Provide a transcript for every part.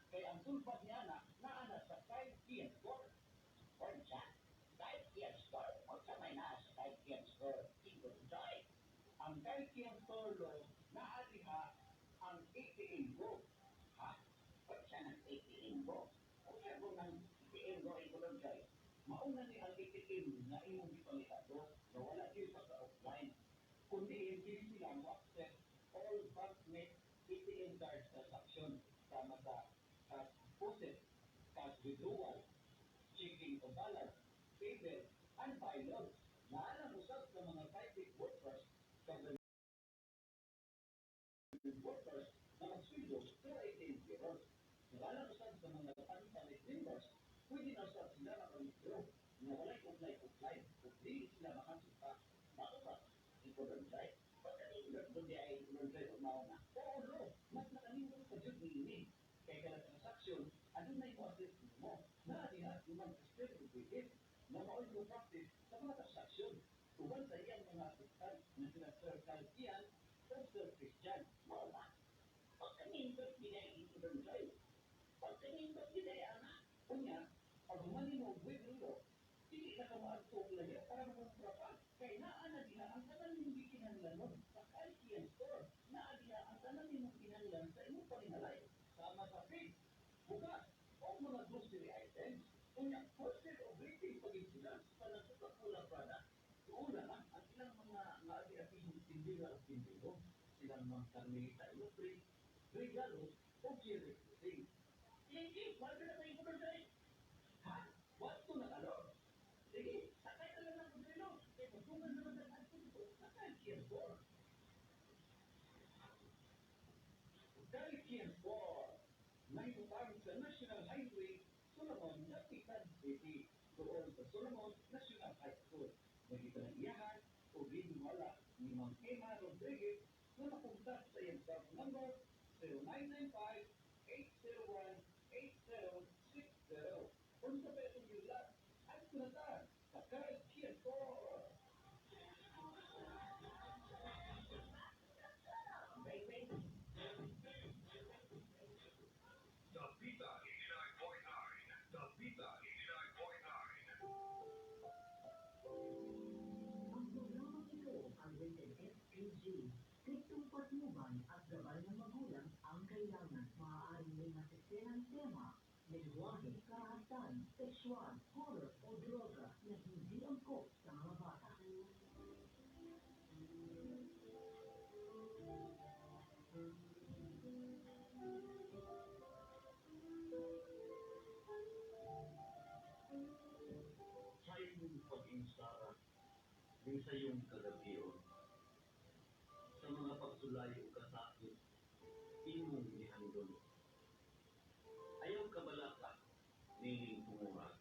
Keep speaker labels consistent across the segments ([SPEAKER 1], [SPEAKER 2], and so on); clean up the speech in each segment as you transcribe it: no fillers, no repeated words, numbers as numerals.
[SPEAKER 1] Kay ang sulbad niya na naa na sa Kyle Kian Store.
[SPEAKER 2] Unsa? Kyle Kian Store? Unsa may naa sa Kyle Kian Store? Ingon Joy.
[SPEAKER 1] Ang Kyle Kian Store, lo, naa diha ang ATM Go.
[SPEAKER 2] Ha? Unsa nang ATM Go? Unsa ko nang ATM Go, Ingon Joy?
[SPEAKER 1] Mauna ni ang ATM nga imong gipangita, lo, nga wala gyud pagka-offline. Kundi hindi sila mo accept all banknet ATM card transaction sama sa cash deposit, cash withdrawal, checking o balance, payment, and buy loans. Naa usab sa mga private workers, government workers na magsweldo through ATM payrolls. Ngalan usab sa mga panipalit members, pwede na usab sila maka-withdraw nga walay offline-offline ug dili sila makonsulta.
[SPEAKER 2] Mao ba? Ingon Joy? Pagkanindot mo di ay, Ingon Joy, mao na.
[SPEAKER 1] Oo, lo, mas nakanindot pa jud niini. Kay kada transaksyon, adunay mo assist nimo. Naa diha si Ma'am Cristel Rodriguez na mao'y mo practice sa mga transaksyon. Uban sa iyang mga assistant na sila Sir Carl Kian o Sir Christian.
[SPEAKER 2] Mao ba? Pagkanindot gid ay, Ingon Joy. Pagkanindot gid ay ana.
[SPEAKER 1] Unya, pag humani mo og withdraw, dili na ka moadto og layo para mangumpra pa. Kay naa na diha ang tanan nimong gikinahanglanon sa Kyle Kian Store. Naa diha ang tanan nimong kinahanglan sa imong panimalay. Sama sa feed, bugas, o mga grocery items. Unya, wholesale o retail pa gid sila sa tanang Coca-Cola products. Tuola lang ang ilang mga ngaagi-agihong tindera o tindero. Silang mga Carmelita Electric, Regalos, o Jerry Clothing.
[SPEAKER 2] Sige, wala na kayo, Ingon Joy.
[SPEAKER 1] Ha? What to na kalor? Sige, sakay na lang ng relo. Kay magtungan naman sa adto dito sa Kyle Kian Store. Kyle Kian Store. Nahimutang sa National Highway, Solomon, Dapitan City. Doon sa Solomon National High School. Nagipanag-iyahan o ginuwala ni Ma'am Emma Rodriguez na makontak sa iyang cell number 0995-801-8060. Unsa pa itong yulat? Adto na ta sa Kyle Kian Store.
[SPEAKER 2] Bang, bang.
[SPEAKER 3] Dapita 89.9. Dapita 89.9.
[SPEAKER 4] Ang programang ito ay rated SPG. Striktong patnubay at gabay ng magulang ang kailangan. Maaaring may masiselang tema, lengguwahe, karahasan, sexual, horror o droga na hindi angkop sa mga bata.
[SPEAKER 5] Sa imong pag-insara, ning sa iyong kagabion, sa mga pagsulay ug kasakit, imong gihandom. Ayaw kabalaka nining tungura.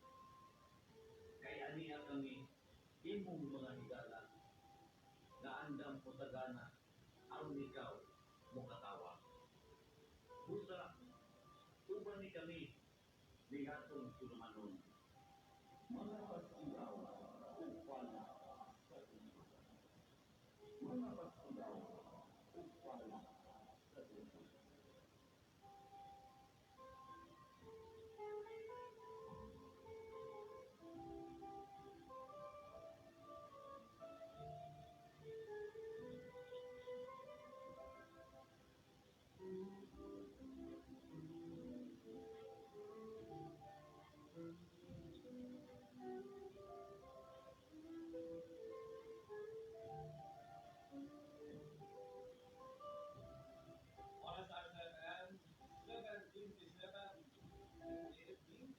[SPEAKER 5] Kay ania kami imong mga higala, nga andam mosagana aron ikaw mokatawa. Busa, uban ni kami nihatong tulumanon.
[SPEAKER 1] Mga pasigaw ug balak sa dunya. Mga pasigaw ug balak sa dunya.
[SPEAKER 6] Oras sa RSFM, 7:27 in the evening.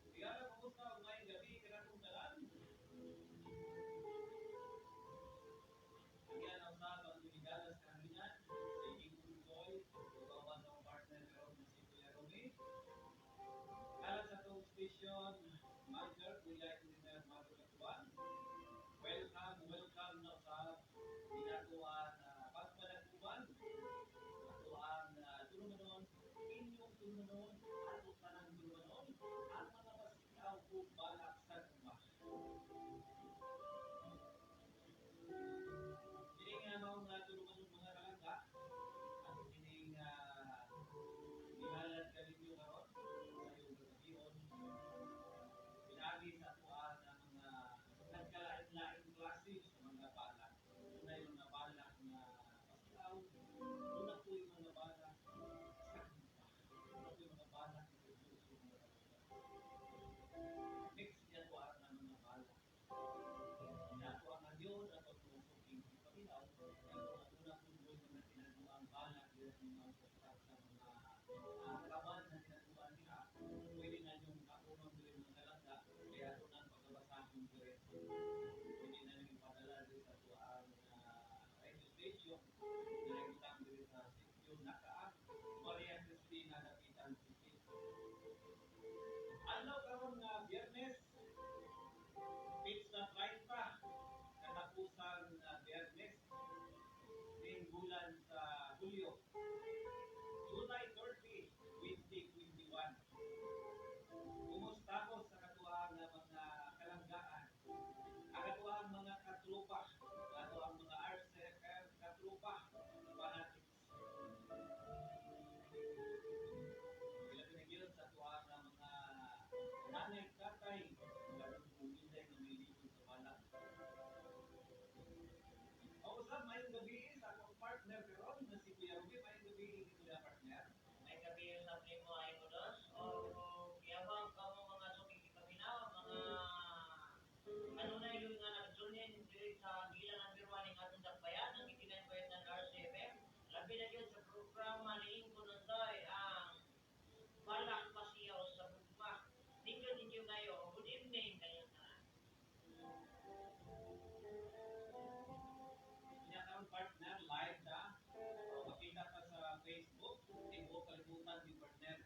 [SPEAKER 6] Higala, kumusta og maayong gabi kanatong tanan? Again, ang sa ang higala sa kahanginan, si Ingon Joy, ug ang atong partner karon na si Kuya Romy. Alang sa atong station manager, Kuya Engineer Marco Latuan. Welcome, welcome na sa ginagawa na pagpanaguban. Ato ang tulumanon, inyong tulumanon, ato tanang tulumanon, ang mga pasikaw ug balak sa tuma. Kini nga mao nga tulumanon, mga kalangga, ato kining ninyo ang usa sa mga kaban na ginatuan niya, pwede na niyong kaunon diri, mga kalangga, kaya ato nang pagkabasahon diri. Pwede na niyong ipadala diri sa atuang radio station, direktang diri sa sitio Nakaang, Maria Cristina, Dapitan City. Adlaw karon nga Biyernes, petsa 30, katapusan na Biyernes ning bulan sa Hulyo, July 30, 2021. Kumusta ko sa katuang nga mga kalanggaan? Ang katuang mga katrupa, ato ang mga RCFM Katrupa fanatics. Ilabi na gyud sa atuang nga mga nanay, tatay, mga inday nga may likod sa balak. O usab, maayong gabi sa akong partner karon na si Kuya Ruby. Maayong gabi, Kuya partner.
[SPEAKER 2] Maayong gabi sa primo ay Kudos. O giyabang kamo mga suking tigpaminaw, mga kanunay yun nga nag-tune in diri sa Gila number 1 ning atong dakbayan, ang 89.9 RCFM. Labi na yun sa programa ni Ingo Nondoy, ang Balak Pasiyaw sa Bugma. Thank you, thank you kayo. Good evening kayo tanan.
[SPEAKER 6] Inya karon, partner, live ta. O, makita ka sa Facebook, tibuok kalibutan ni partner.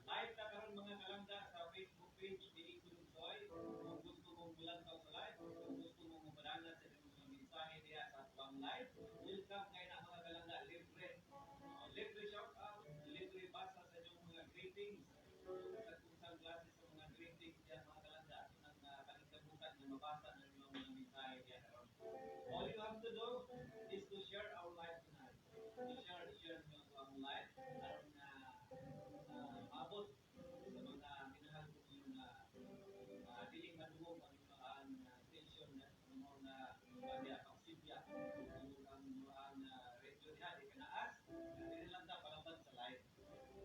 [SPEAKER 6] Live ta karon, mga kalangga, sa Facebook page ni Ingo Nondoy. Kung gusto mong mulantaw sa live, kung gusto mong mupadangan sa inyong mga mensahe diha sa atuang live, welcome kayo na, mga kalangga, libre. Libre shout out, libre basa sa inyong mga greetings. Sa kung saan klase sa mga greetings diyan, mga kalangga, ato nang kalingkabutan nga mabasa ng inyong mga mensahe diyan karon. All you have to do is to share our live tonight. I-share, i-share nyo ang live aron na maabot sa mga minahal ko ninyo na dili madungog ang inyong station na mo na pagya pagsidya kung ang inyong radio diha di kanaas, dili lang ta palabad sa live.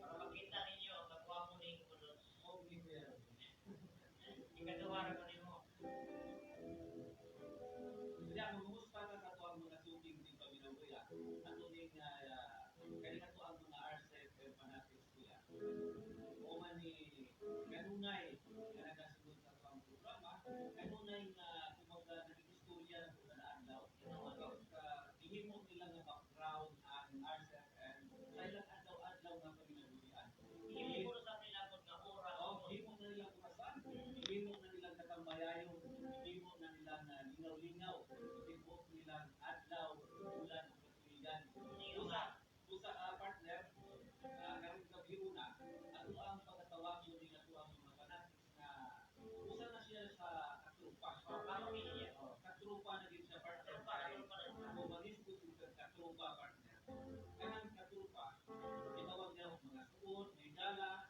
[SPEAKER 2] Para makita ninyo ang kagwapo ni Kudos.
[SPEAKER 6] O ni Kuya Robin.
[SPEAKER 2] Ikaduha ra ko nimo.
[SPEAKER 6] Kaya mamumusta ka sa atuang mga suking tigpaminaw, kuya. Ato ning kani ato ang mga RCFM fanatics, kuya. O man ni kanunay nga nagasunod sa atuang programa, kanunay nga kumbaga nag-istorya na kung adlaw. Kumbaga gihimo nila nga background ang RCFM sa ilang adlaw-adlaw nga paginabuhian.
[SPEAKER 2] Himo ko sa nila kung nga oras.
[SPEAKER 6] Oh, himo na nilang orasan, himo na nilang katambayayon, himo na nilang lingaw-lingaw, tibuok nilang adlaw, bulan ug katuigan. Usa, usa partner, karong gabi una, ato ang pagkatawag ni ato ang mga fanatics na usa na siya sa katrupa.
[SPEAKER 2] Pamilya.
[SPEAKER 6] Oh, katrupa na din siya, partner.
[SPEAKER 2] Katrupa, katrupa na siya.
[SPEAKER 6] Kung mangisgot og katrupa, partner. Kanang katrupa, gitawag niya og mga suod, may gala,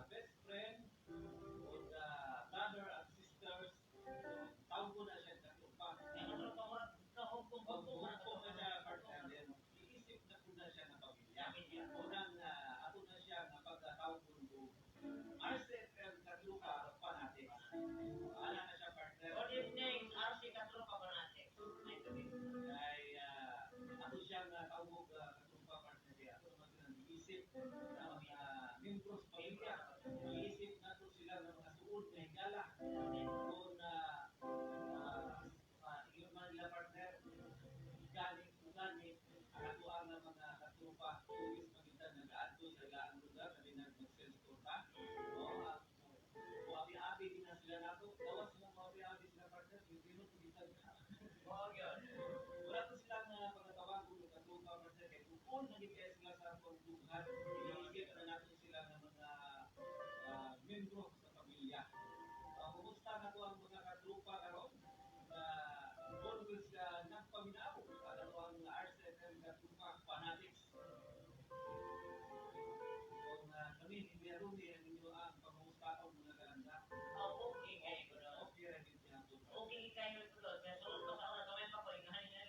[SPEAKER 6] best friend, o brother and sisters. So, tawag ko na siya katrupa.
[SPEAKER 2] Kaya katrupa mo, kahugpong
[SPEAKER 6] Pag
[SPEAKER 2] hugpong na.
[SPEAKER 6] hugpong na siya, partner, then iisip na po na siya nga pamilya.
[SPEAKER 2] Pamilya.
[SPEAKER 6] Unang ato na siya nga pagkatawag ko RCFM Katrupa Fanatics. Ana na siya, partner.
[SPEAKER 2] Good evening, RC Katrupa Fanatics. Maayong gabi.
[SPEAKER 6] Ay ato siyang tawag katrupa, partner, kaya ato naman silang giisip na mga membros sa pamilya. Giisip nato sila ng mga suod nga higala kung na ingon man nila, partner, gani gani ang ato ang mga katrupa tuwis magitan nagaadto sa ilang lugar kami nag mag-sales tour ta. O o abi-abi din na sila nato, gawas silang abi-abi sila, partner, Pilipino gitan.
[SPEAKER 2] Oo, yun.
[SPEAKER 6] Wala to silang pagkatawag og katrupa, partner, kay kung naging kaya sila sa atong dughan, iniisip na nato sila ng mga membro sa pamilya. Kumusta na to ang mga katrupa karon? Always nagpaminaw ang ato ang RCFM Katrupa Fanatics. Kung kami ni Kuya Rumi ang inyo ang pangungustaon, mga kalangga.
[SPEAKER 2] Oh, okay kayo ko doon.
[SPEAKER 6] Okay ra gid niya po.
[SPEAKER 2] Okay kayo ko doon. Kaya sulod pa sa oras, kamay pa ko. Ingahan niya.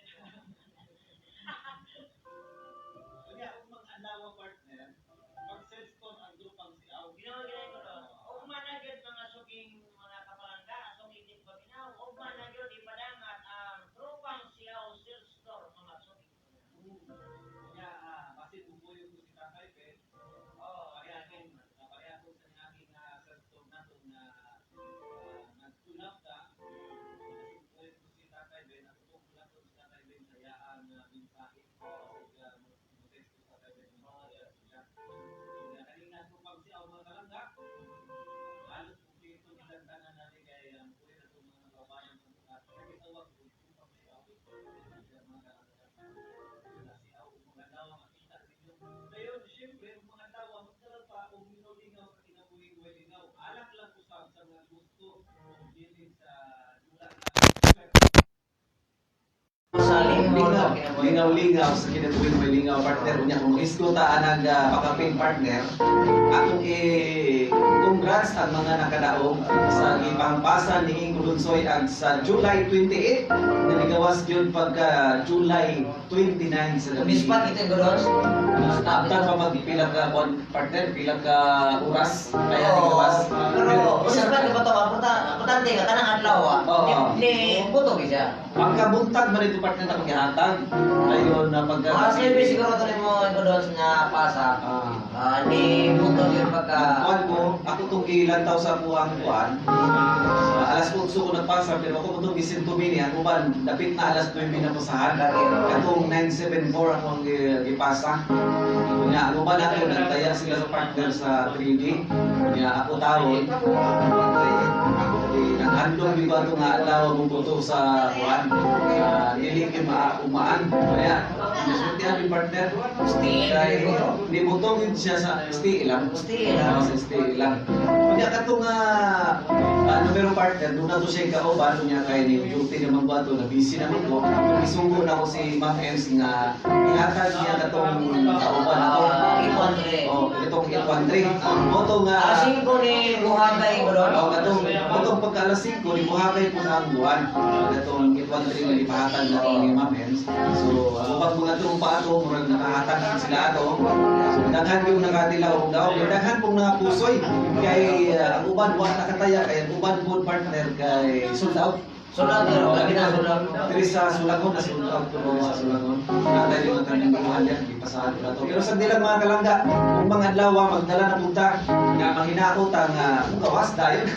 [SPEAKER 6] Kaya kung mga adlaw, partner, pag sales con ang grupang siaw.
[SPEAKER 2] Ginawa ginawa ko doon. Ugma na gyud, mga suking mga kapalangga, suking tigpaminaw. Ugma na gyud ipadangat ang Tropang Siaw Sales Store, mga suking.
[SPEAKER 6] Kaya Mga siaw, mga tao makita ninyo. Dayon, siyempre, ang mga tao magdala pa og lingaw-lingaw sa kinabuhing way lingaw. Alak lang usab sa mga gusto o bilin sa dula na
[SPEAKER 2] Sa lingaw
[SPEAKER 7] Lingaw,
[SPEAKER 2] sa kinabuhi.
[SPEAKER 7] lingaw-lingaw sa kinabuhing may lingaw, partner. Unya kung isgo ta anang pakapin, partner, atong i-congrats ang mga nakadaog sa gipahampasan ni Ingo Lunsoy ang sa July 28 na nigawas gyud pagka July 29 sa gabi.
[SPEAKER 2] Umispat ito yung Godons.
[SPEAKER 7] Abtan pa mag pila ka kuan, partner, pila ka oras kaya nigawas.
[SPEAKER 2] Pero umispat ka ba ito? Importante ka, kanang adlaw ah.
[SPEAKER 7] Oo.
[SPEAKER 2] Ni buto siya.
[SPEAKER 7] Pagkabuntag man ito, partner, na paghihatag. Ayon na pagka
[SPEAKER 2] Mga silbi siguro ito mo Godons na pasa.
[SPEAKER 7] Ah.
[SPEAKER 2] Ah, ni buto yun pagka
[SPEAKER 7] Kuan ko, ako itong gilantaw sa kuang kuan. Alas 8 ko nagpasa, pero ako itong gisin to mini, ang uban, dapit na alas 9 na pasahan. Katong 974 ako ang gipasa. Kunya, ang uban ako, nagtaya sila sa partner sa 3D. Kunya, ako tawon. Naghandong yung ato nga adlaw mong buto sa kuan. Dili gyud umaan. Kaya, nasultihan yung partner.
[SPEAKER 2] Stay.
[SPEAKER 7] Kay, nibutong yun siya sa stay lang.
[SPEAKER 2] Stay lang.
[SPEAKER 7] Oo, sa stay lang. Kunya katong numero, partner, doon na to siya kauban, kunya kay ni duty naman ba to, na busy naman ko. Isugo na ko si Ma'am Ems nga ihatag niya katong kauban ato.
[SPEAKER 2] Ipon tre.
[SPEAKER 7] Oh, itong 813. Moto nga
[SPEAKER 2] Alas 5 ni buhagay Godons.
[SPEAKER 7] Oh, katong motong pagka alas 5 ni buhakay po na ang buwan. Katong 813 nga ipahatag na ni Ma'am Ems. So, ang ubang mga trupa ato murag nakahatag na sila ato. So, daghan yung nakatilaw og daw, daghan pong nakapusoy kay ang uban wa nakataya kay ang uban po, partner, kay sold out.
[SPEAKER 2] Sold out pero labi na sold out.
[SPEAKER 7] Diri sa Sulangon na sold out ko sa Sulangon. Natay yung kanyang buwan niya, gipasahan ko na to. Pero sa dilang mga kalangga, kung mga adlaw magdala na punta nga manginakot ang mugawas dayon.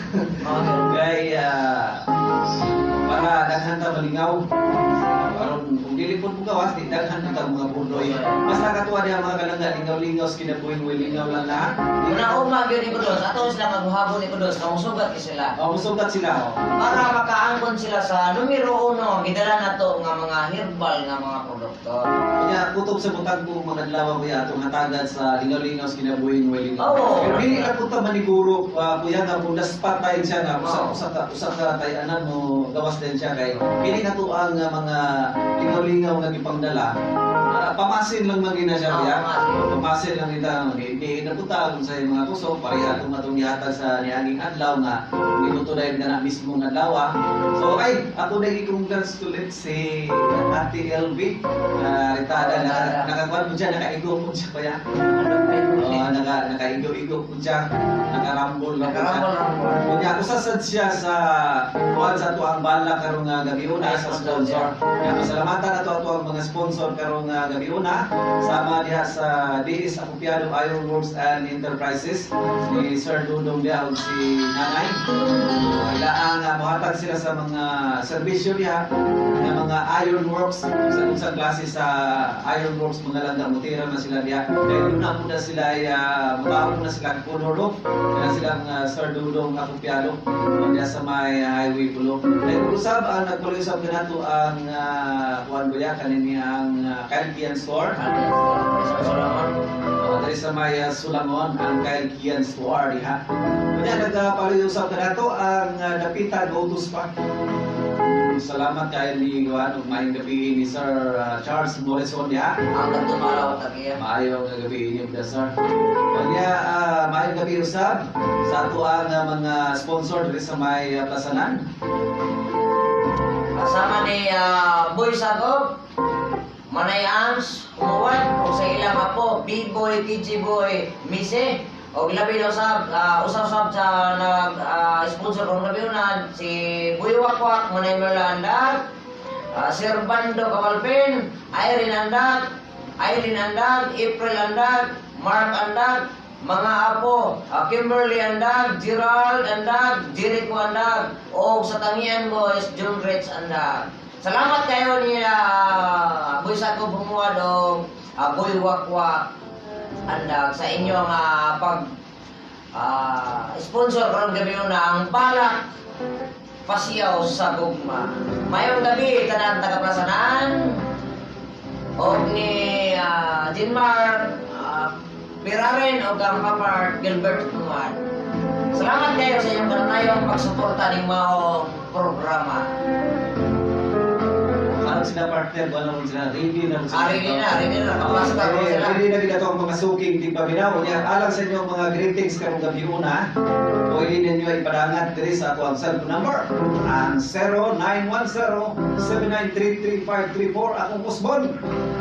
[SPEAKER 7] Kay para daghan ta malingaw. Aron kung dili pud mugawas, di daghan ta mga pundoy. Mas nakatuwa diha, mga kalangga, lingaw-lingaw sa kinabuhing way lingaw lang na.
[SPEAKER 2] Una uma gyud ni Godons, ato sila magbuhabon ni Godons, kamusugat gyud sila.
[SPEAKER 7] Oh, musugat sila. Oh.
[SPEAKER 2] Para makaangkon sila sa numero uno, gidala nato nga mga herbal nga mga produkto.
[SPEAKER 7] Kanya kutob sa butang ko mga adlaw kuya atong hatagan sa lingaw-lingaw sa kinabuhing way lingaw.
[SPEAKER 2] Oo.
[SPEAKER 7] Pero dili lang punta maniguro kuya nga kung spot tayo siya nga usa
[SPEAKER 2] Oo.
[SPEAKER 7] usa ka tayanan mo gawas din siya kay kini na to ang mga lingaw-lingaw nga gipangdala. Pamasin lang man gina siya
[SPEAKER 2] Oo,
[SPEAKER 7] kuya.
[SPEAKER 2] pamasin.
[SPEAKER 7] Pamasin lang kita di na punta kung sa mga kusog pareha itong atong gihatag sa niaging adlaw nga niluto dahil na mismo nga adlaw. So ay ako na i-congratulate si Ate LV ritada na nakakuan po siya, nakaigo po siya kuya. Oo, nakaigo-igo po siya, nakarambol lang po siya.
[SPEAKER 2] Nakarambol-rambol.
[SPEAKER 7] Kunya usasad siya sa kuan sa atuang bala karong gabi una sa sponsor. Kaya pasalamatan ato ato ang mga sponsor karong gabi una sama diha sa DS Acopiado Iron Works and Enterprises ni Sir Dudong diha ug si Nanay. Ilaang mohatag sila sa mga serbisyo diha nga mga iron works sa unsang klase sa iron works, mga langga, mutira na sila diha. Dahil una po na sila ay mutaong na sila color roof na silang Sir Dudong Acopiado diha sa may highway Pulo. Dahil usab ang nagpuli-usab kanato ang kuan kuya kanini ang Kyle Kian Store. Diri sa may Sulangon ang Kyle Kian Store diha. Kunya nagpali-usab kanato ang Dapita Go to Spa. Salamat kay ni Juan ug maayong gabi ni Sir Charles Morrison diha.
[SPEAKER 2] Ang tagtumaraw tagiya.
[SPEAKER 7] Maayong gabi inyo ba, sir. Kunya maayong gabi usab sa ato ang mga sponsor diri sa may Plasanan.
[SPEAKER 2] Kasama ni Boy Sagob, Manay Ams, Umuwan, o sa ilang apo, B-Boy, TG Boy, Mise, o labi na usab, usab-usab sa nag sponsor kong labi na si Boy Wakwak, Manay Merla Andag, Sir Bando Kamalpin, Irene Andag, Irene Andag, April Andag, Mark Andag, mga apo, Kimberly Andag, Gerald Andag, Jericho Andag, o sa Tangian Boys, John Rich Andag. Salamat kayo ni Boy Sako Bumuad o Boy Wakwak Andag sa inyong pag sponsor karong gabi na ang balak Pasiyaw sa Gugma. Mayong gabi, tanan taga-Plasanaan, og ni Jinmar Piraren og ang Kapart Gilbert Tungan. Salamat kayo sa inyong kanunayong pagsuporta ning maong programa.
[SPEAKER 7] Karon sila, partner, wala naman sila ready na sila.
[SPEAKER 2] Ah, ready na, ready na, nakaplasta ko
[SPEAKER 7] Ready,
[SPEAKER 2] sila.
[SPEAKER 7] ready na gid ato ang mga suking tigpaminaw. Unya alang sa inyong mga greetings karong gabi una, pwede ninyo ipadangat diri sa ato ang cellphone number, ang 0910-7933534. Akong kusbon.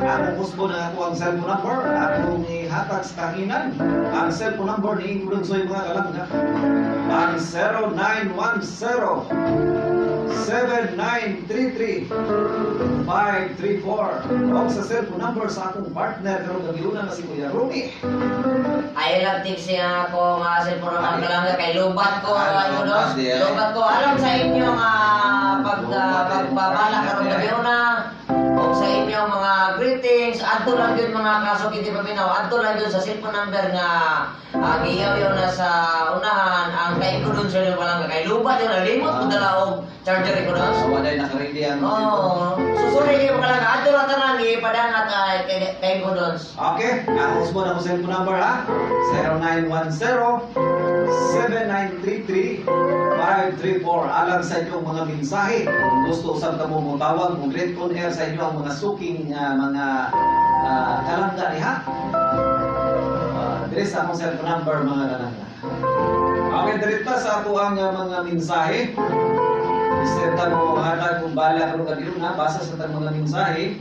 [SPEAKER 7] Akong kusbon ang ako ang cellphone number. Akong ihatag sa kahinan. Ang cellphone number ni Ingrid Soy, mga kalangga. Ang 0910 7933 534. O sa cellphone number sa akong partner karong gabi una nga si Kuya Rumi.
[SPEAKER 2] I love texting ako nga cellphone ng kalangga kay lubat ko
[SPEAKER 7] Ay,
[SPEAKER 2] ay,
[SPEAKER 7] lubat, di ay.
[SPEAKER 2] lubat ko alam sa inyong pag
[SPEAKER 7] Lubat, eh.
[SPEAKER 2] pagbabala karong gabi una o sa inyong mga greetings. Adto lang yun, mga kasok hindi paminaw, adto lang yun sa cellphone number nga giyaw yun na sa unahan ang kay ko dun sa inyo palangga kay lubat yun, nalimot ko dala og charger ko dun.
[SPEAKER 7] So, wala naka-ready ang cellphone.
[SPEAKER 2] Oh, susuri kayo mga kalangga, adto lang tanan ipadangat ay kay kay ko dun.
[SPEAKER 7] Okay, ako usbon ako cellphone number ha. 0910-7933-534. Alang sa inyong mga mensahe. Kung gusto usab ka mo motawag, mo greet on air sa inyo ang mga suking mga kalangga diha. Diri sa akong cellphone number, mga kalangga. Okay, dirita sa ato ang mga mensahe. Iseta mo hatag kung bala karon gabi na basa sa tang mga mensahe.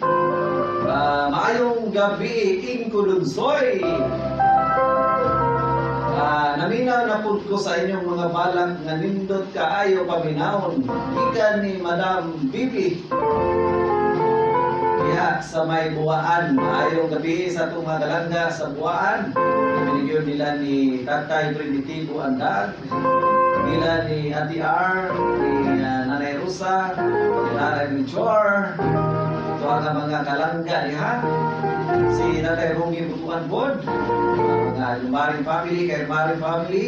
[SPEAKER 7] Maayong gabi, Inko Lunsoy. Naminaw na pud ko sa inyong mga balak nga nindot kaayo paminawon. Gikan ni Madam Bibi. Diha sa may Buwaan. Maayong gabi sa atong mga kalangga sa Buwaan. Binigyan nila ni Tatay Primitivo Andag, nila ni Ate R, ni Nanay Rosa, ni Nanay Melchor, ito ang mga kalangga diha. Si Tatay Romy Butuan Bod, ang mga Lumaring family, kay Lumaring family,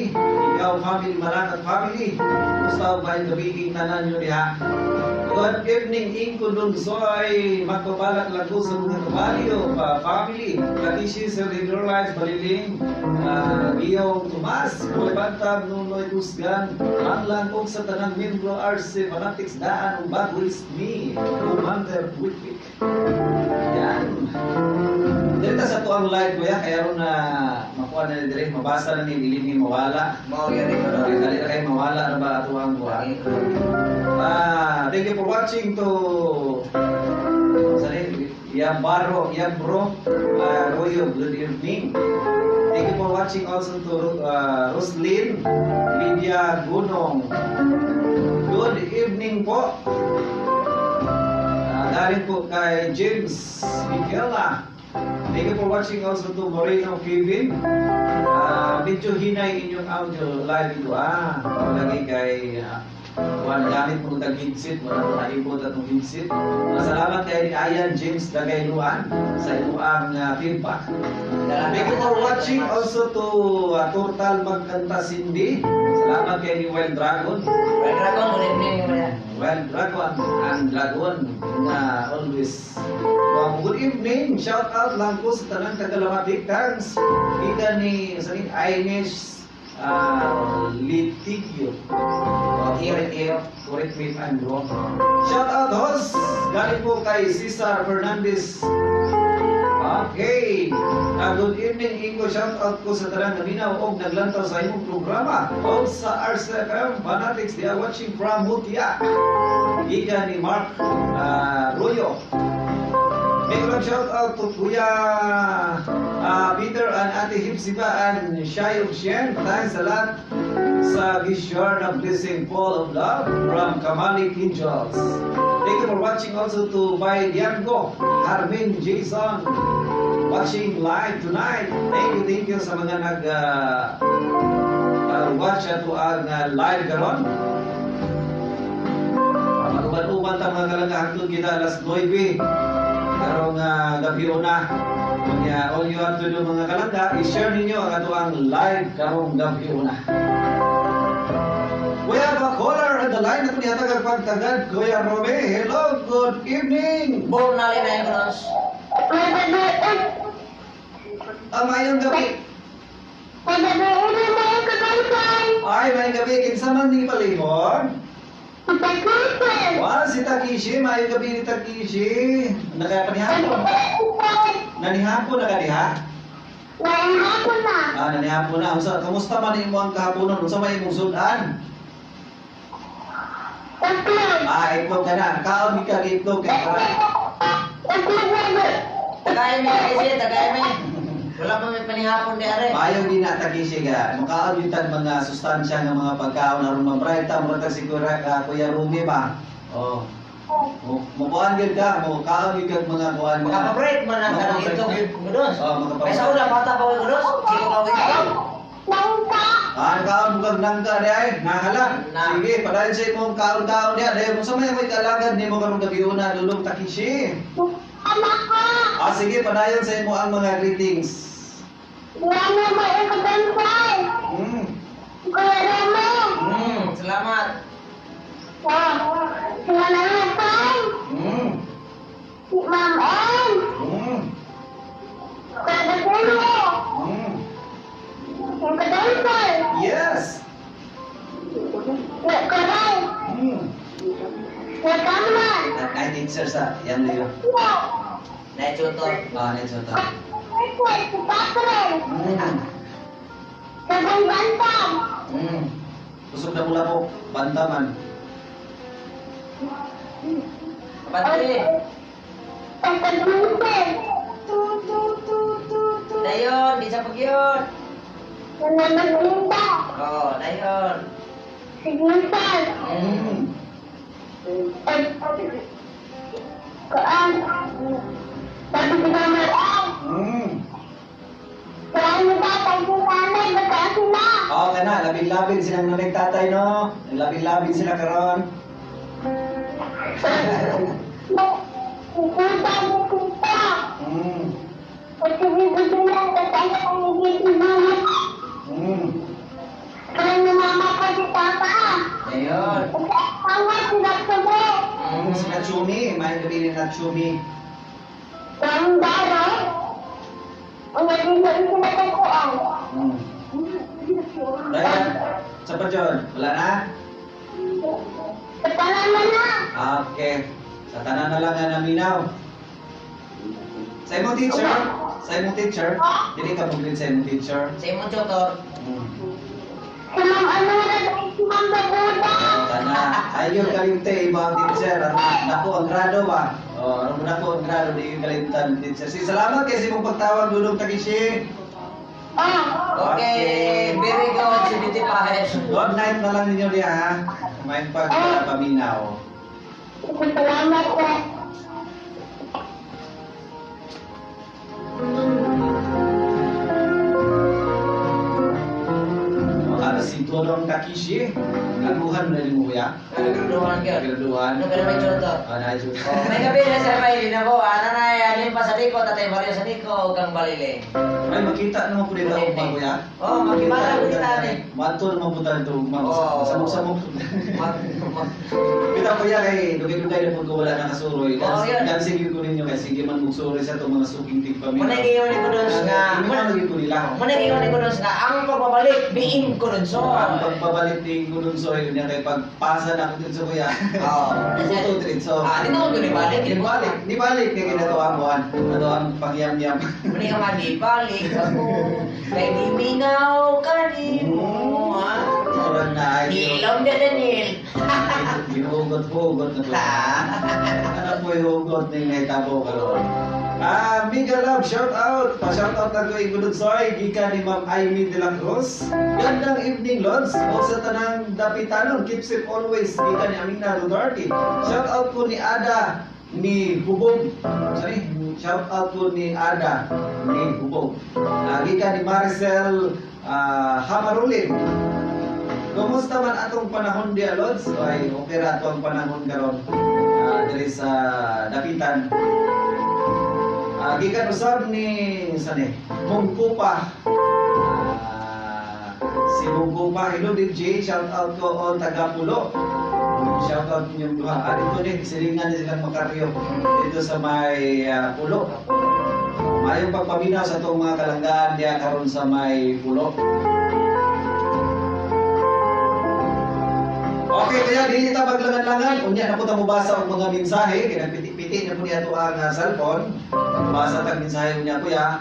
[SPEAKER 7] ikaw family, Malangat family. Kumusta ba yung gabi tanan nyo diha? Good evening, Inko Lunsoy. Magbabalak lang ko sa mga kabaryo, pa family. Katishi sa Regular Life, Baliling, Giyong Tomas, Boy Bantab, Nunoy Kusgan, Langlang og sa tanang membro RC Fanatics Daan, ug bago is me, Commander Whitwick. Yan. Dito sa tuang live, kuya, kaya ron na makuha na dire, mabasa na ni dili ni mawala.
[SPEAKER 2] Mao yun ko.
[SPEAKER 7] Okay, dali na kayo mawala na ba ato ang buwan. Thank you for watching to sorry, Yabaro, Yabro, Royo, good evening. Thank you for watching also to Roslyn Lydia Gunong. Good evening po. Galing po kay James Miquela. Thank you for watching also to Moreno Kevin. Medyo hinay inyong audio live ito. Lagi kay wala gamit mo tag headset, wala mo naibot atong headset. Salamat kay Ayan James Dagayluan sa inyong feedback. Thank you for watching also to Turtal Magkanta Cindy. Salamat kay ni Wild Dragon.
[SPEAKER 2] Red Dragon, good evening.
[SPEAKER 7] Wild Dragon, ang dragon na always. Well, good evening. Shout out lang po sa tanang tagalamatik. Thanks. Kita ni sa ni Ines Litigio.
[SPEAKER 2] Litigio.
[SPEAKER 7] Correct me if I'm wrong. Shout out, host. Galing po kay Cesar Fernandez. Okay. Good evening, Ingo. Shout out ko sa tanang naminaw og naglantaw sa imong programa. Og sa RCFM Fanatics, they are watching from Mutia. Gikan ni Mark Royo. Big love shout out to Kuya Peter and Ate Hipsiba and Shai of Shen. Thanks a lot sa Gishar na blessing full of love from Kamali Angels. Thank you for watching also to Bay Diego, Harmin Jason, watching live tonight. Thank you sa mga nag watch ato ang live karon. Mag-uban-uban ta, mga kalangga, hangtod kita alas 9 karong gabi una. Unya, all you have to do, mga kalangga, i-share ninyo ang ato ang live karong gabi una. We have a caller. caller on the line. Ako niya pagtagad, Kuya Romy. Hello, good evening.
[SPEAKER 2] Born na rin na yung kunos.
[SPEAKER 7] Ang mayong gabi. Ay, mayong gabi. Kinsa man ni palihon? Wow, si Takishi. Mayong gabi ni Takishi. Nakapanihapon. Nanihapon na ka diha? Ah, nanihapon na. Unsa, kamusta man imo ang kahaponon? Unsa may imong sudan? Ah, itlog ka na. Kaon ka itlog kay para.
[SPEAKER 2] Tagay mi, Takishi, tagay mi. Wala pa may panihapon di are.
[SPEAKER 7] Maayo din na Takishi ka. Makaon yun tan mga sustansya nga mga pagkaon aron mabright ta murag tag siguro ka Kuya Rumi ba. Oh. Mukuan gyud ka, mukaon gyud kag mga kuan nga.
[SPEAKER 2] Makapabreak man ang kanang
[SPEAKER 7] Makapabreak.
[SPEAKER 2] itlog kunos.
[SPEAKER 7] Oh, makapabreak.
[SPEAKER 2] Kaysa una, bata pa ko kunos. Sige pa ko itlog.
[SPEAKER 7] Ah, kaon mo kag nangka di ay, nahala.
[SPEAKER 2] Na.
[SPEAKER 7] Sige, padayon sa imong kaon-kaon diha. Dayon unsa may ako'y kalagad nimo karong gabi una Lulong Takishi. Ah, sige, padayon sa imo ang mga greetings.
[SPEAKER 2] Salamat.
[SPEAKER 8] Ma'am M, Kuya Yung kadancer,
[SPEAKER 7] Yes.
[SPEAKER 8] Kuya Koray, Kuya Kamran,
[SPEAKER 7] Ay, teacher sa yan Leo.
[SPEAKER 2] Na tutor.
[SPEAKER 7] Ah, next to.
[SPEAKER 8] Kuya si Catherine, Sabang Bantam,
[SPEAKER 7] Kusog na mula po, bantaman.
[SPEAKER 2] Kapatid.
[SPEAKER 8] Ang Taglusin,
[SPEAKER 2] Dayon, di sa pagyon.
[SPEAKER 8] Nananaglinda,
[SPEAKER 2] Oh, dayon.
[SPEAKER 8] si Ginsan, Kuan, sabi si Mama M, Kuan mo ba, pag si nanay, baka sila.
[SPEAKER 7] Oh, kana, labing-labing silang nanay tatay, no? Labing-labing sila karon.
[SPEAKER 8] Si Tita, si Tita, at si Bibi Bilang, kasama kong ibig-ibig. Kuan ni Mama ko si Papa.
[SPEAKER 2] Dayon.
[SPEAKER 8] Tama, sinagsabi.
[SPEAKER 7] Si Natsumi, may gabi ni Natsumi.
[SPEAKER 8] Ang daro, ang naging sinatagpuan.
[SPEAKER 7] Dayon, sa pa John? Wala na?
[SPEAKER 8] Sa tanan na na.
[SPEAKER 7] Okay. Sa tanan na lang nga naminaw. Sa imong teacher, sa imong teacher, dili ka mo sa imong teacher.
[SPEAKER 2] Sa imong tutor.
[SPEAKER 8] Sa Ma'am Anura, si Ma'am Babuda.
[SPEAKER 7] Kana, ayaw kalimte iba ang teacher. Ang nako ang grado ba? Oh, ang nako ang grado di yung kalimtan teacher. Si salamat kay sa imong pagtawag Dudong Takishi.
[SPEAKER 8] Ah,
[SPEAKER 2] Okay, very good, 75.
[SPEAKER 7] Good night na lang ninyo diha ha. May pag paminaw.
[SPEAKER 8] salamat po.
[SPEAKER 7] Ano si Dudong Takishi? Aguhan na rin mo kuya.
[SPEAKER 2] Nagruduhan ka.
[SPEAKER 7] Graduhan.
[SPEAKER 2] Ano ka na may tutor?
[SPEAKER 7] Ah, na
[SPEAKER 2] Oh, may gabi na sa may na ko. Ano na alin pa sa liko, tatay Mario sa liko, ug ang baliling.
[SPEAKER 7] Ay, makita naman po dito ang ugma, kuya.
[SPEAKER 2] Oh, makibata po kita ni.
[SPEAKER 7] Mato naman po tayo ito, ugma.
[SPEAKER 2] Oo.
[SPEAKER 7] Samok-samok.
[SPEAKER 2] Mag, mag,
[SPEAKER 7] Kita kuya kay dugay-dugay na po ko wala nakasuroy.
[SPEAKER 2] Oo, yun.
[SPEAKER 7] Dancing yun ko ninyo kay sige man mugsuroy sa itong mga suking tigpaminaw.
[SPEAKER 2] Muna giyon ni Kudos nga.
[SPEAKER 7] Muna lagi ko nila.
[SPEAKER 2] Muna giyon ni Kudos nga ang pagbabalik biing Kudos.
[SPEAKER 7] Ang pagbabalik ni Gununsoy niya kay pagpasa na ako dito kuya.
[SPEAKER 2] Oo.
[SPEAKER 7] Ito diretso.
[SPEAKER 2] Ah, di na ko gibalik.
[SPEAKER 7] Nibalik, nibalik kay ginato ang buwan. Ato ang pangyam-yam.
[SPEAKER 2] Muna ka magibalik ako. Kay di mingaw kanimo. Ha?
[SPEAKER 7] Murag na ay.
[SPEAKER 2] Hilom na Daniel.
[SPEAKER 7] Ginugot-hugot na po. Ano po yung hugot ng nahitabo karon? Ah, mega love, shout out! Pa-shout out na ko Gununsoy, gikan ni Ma'am Amy de la Cruz. Gandang evening, Lods. O sa tanang dapitanon, keep safe always, gikan ni Amina Duterte. Shout out ko ni Ada ni Hubog. Sorry, shout out ko ni Ada ni Hubog. Ah, gikan ni Marcel Hamarulin. Kumusta man atong panahon di Lods? Ay, okay ra atong panahon karon. Ah, diri sa Dapitan. Ah, gikan usab ni sani Mungkupa. Ah, si Mungkupa, hello DJ, shout out ko on Tagapulo. Shout out ninyong duha. Ah, dito ni, silingan ni silang Makaryo. Dito sa may Pulo. Mayong pagpaminaw sa itong mga kalanggaan diya karon sa may Pulo. Okay, kaya dili ta maglangan-langan. Unya na po ta mobasa og mga mensahe kay nagpiti-piti na po niya ato ang cellphone. Mobasa tag mensahe unya, kuya.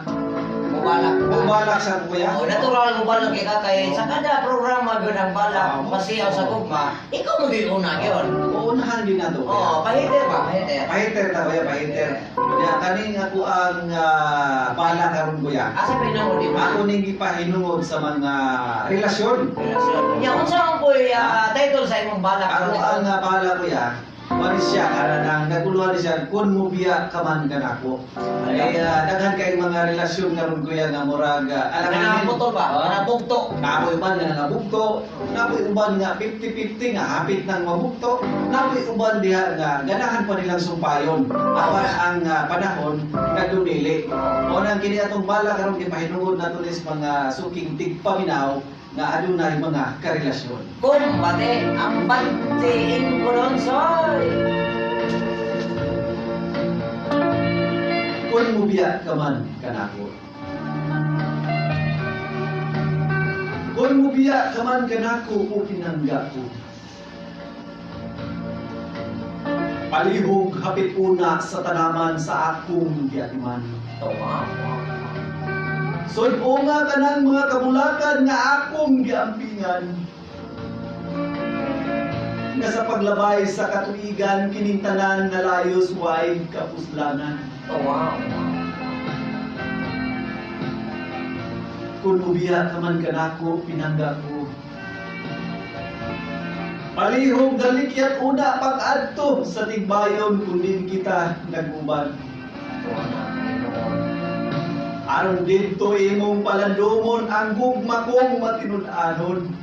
[SPEAKER 9] Mubalak.
[SPEAKER 7] Mubalak sa kuya.
[SPEAKER 9] Oh, natural mo balak kay ka kay sa kada programa gyud ang balak pasiyaw sa gugma. Ikaw mo gyud una gyud.
[SPEAKER 7] Uunahan din nato, kuya.
[SPEAKER 9] Oo, pahiter ba? Pahiter.
[SPEAKER 7] Pahiter ta, kuya, pahiter. Unya kaning ako ang bala karon, kuya.
[SPEAKER 9] Asa pa inang di ba?
[SPEAKER 7] Ako ning gipahinungod sa mga relasyon.
[SPEAKER 9] Relasyon. Nya unsa ang koy title sa imong balak?
[SPEAKER 7] Ako ang bala, kuya. Mali siya ara nang naguluhan siya kun mubiya ka man kanako. Ay daghan kay mga relasyon karon, kuya, nga murag alanganin.
[SPEAKER 9] Nangaputol ba?
[SPEAKER 7] Ah.
[SPEAKER 9] Nangabugto.
[SPEAKER 7] Napoy uban nga nangabugto, napoy uban nga 50-50 nga hapit nang mabugto, napoy uban diha nga ganahan pa nilang sumpayon. Apan ang panahon nagdumili. Mao nang kini atong bala karon gipahinungod nato nis mga suking tigpaminaw nga adunay mga karelasyon.
[SPEAKER 9] Kung bate ang batiin ko ron soy.
[SPEAKER 7] Kung mubiya ka man kanako. Kung mubiya ka man kanako o pinangga ko. Palihog hapit una sa tanaman sa akong giatiman.
[SPEAKER 9] Tawa.
[SPEAKER 7] Suno nga kanang mga kabulakan nga akong giampingan. Nga sa paglabay sa katuigan kining tanan nga layos way kapuslanan.
[SPEAKER 9] Tawa.
[SPEAKER 7] Kung mubiya ka man kanako, pinangga ko. Palihog dalikyat una pag-adto sa tigbayon kung din kita nag-uban.
[SPEAKER 9] Tawa na.
[SPEAKER 7] Aron didto imong palandumon ang gugma kong matinud-anon.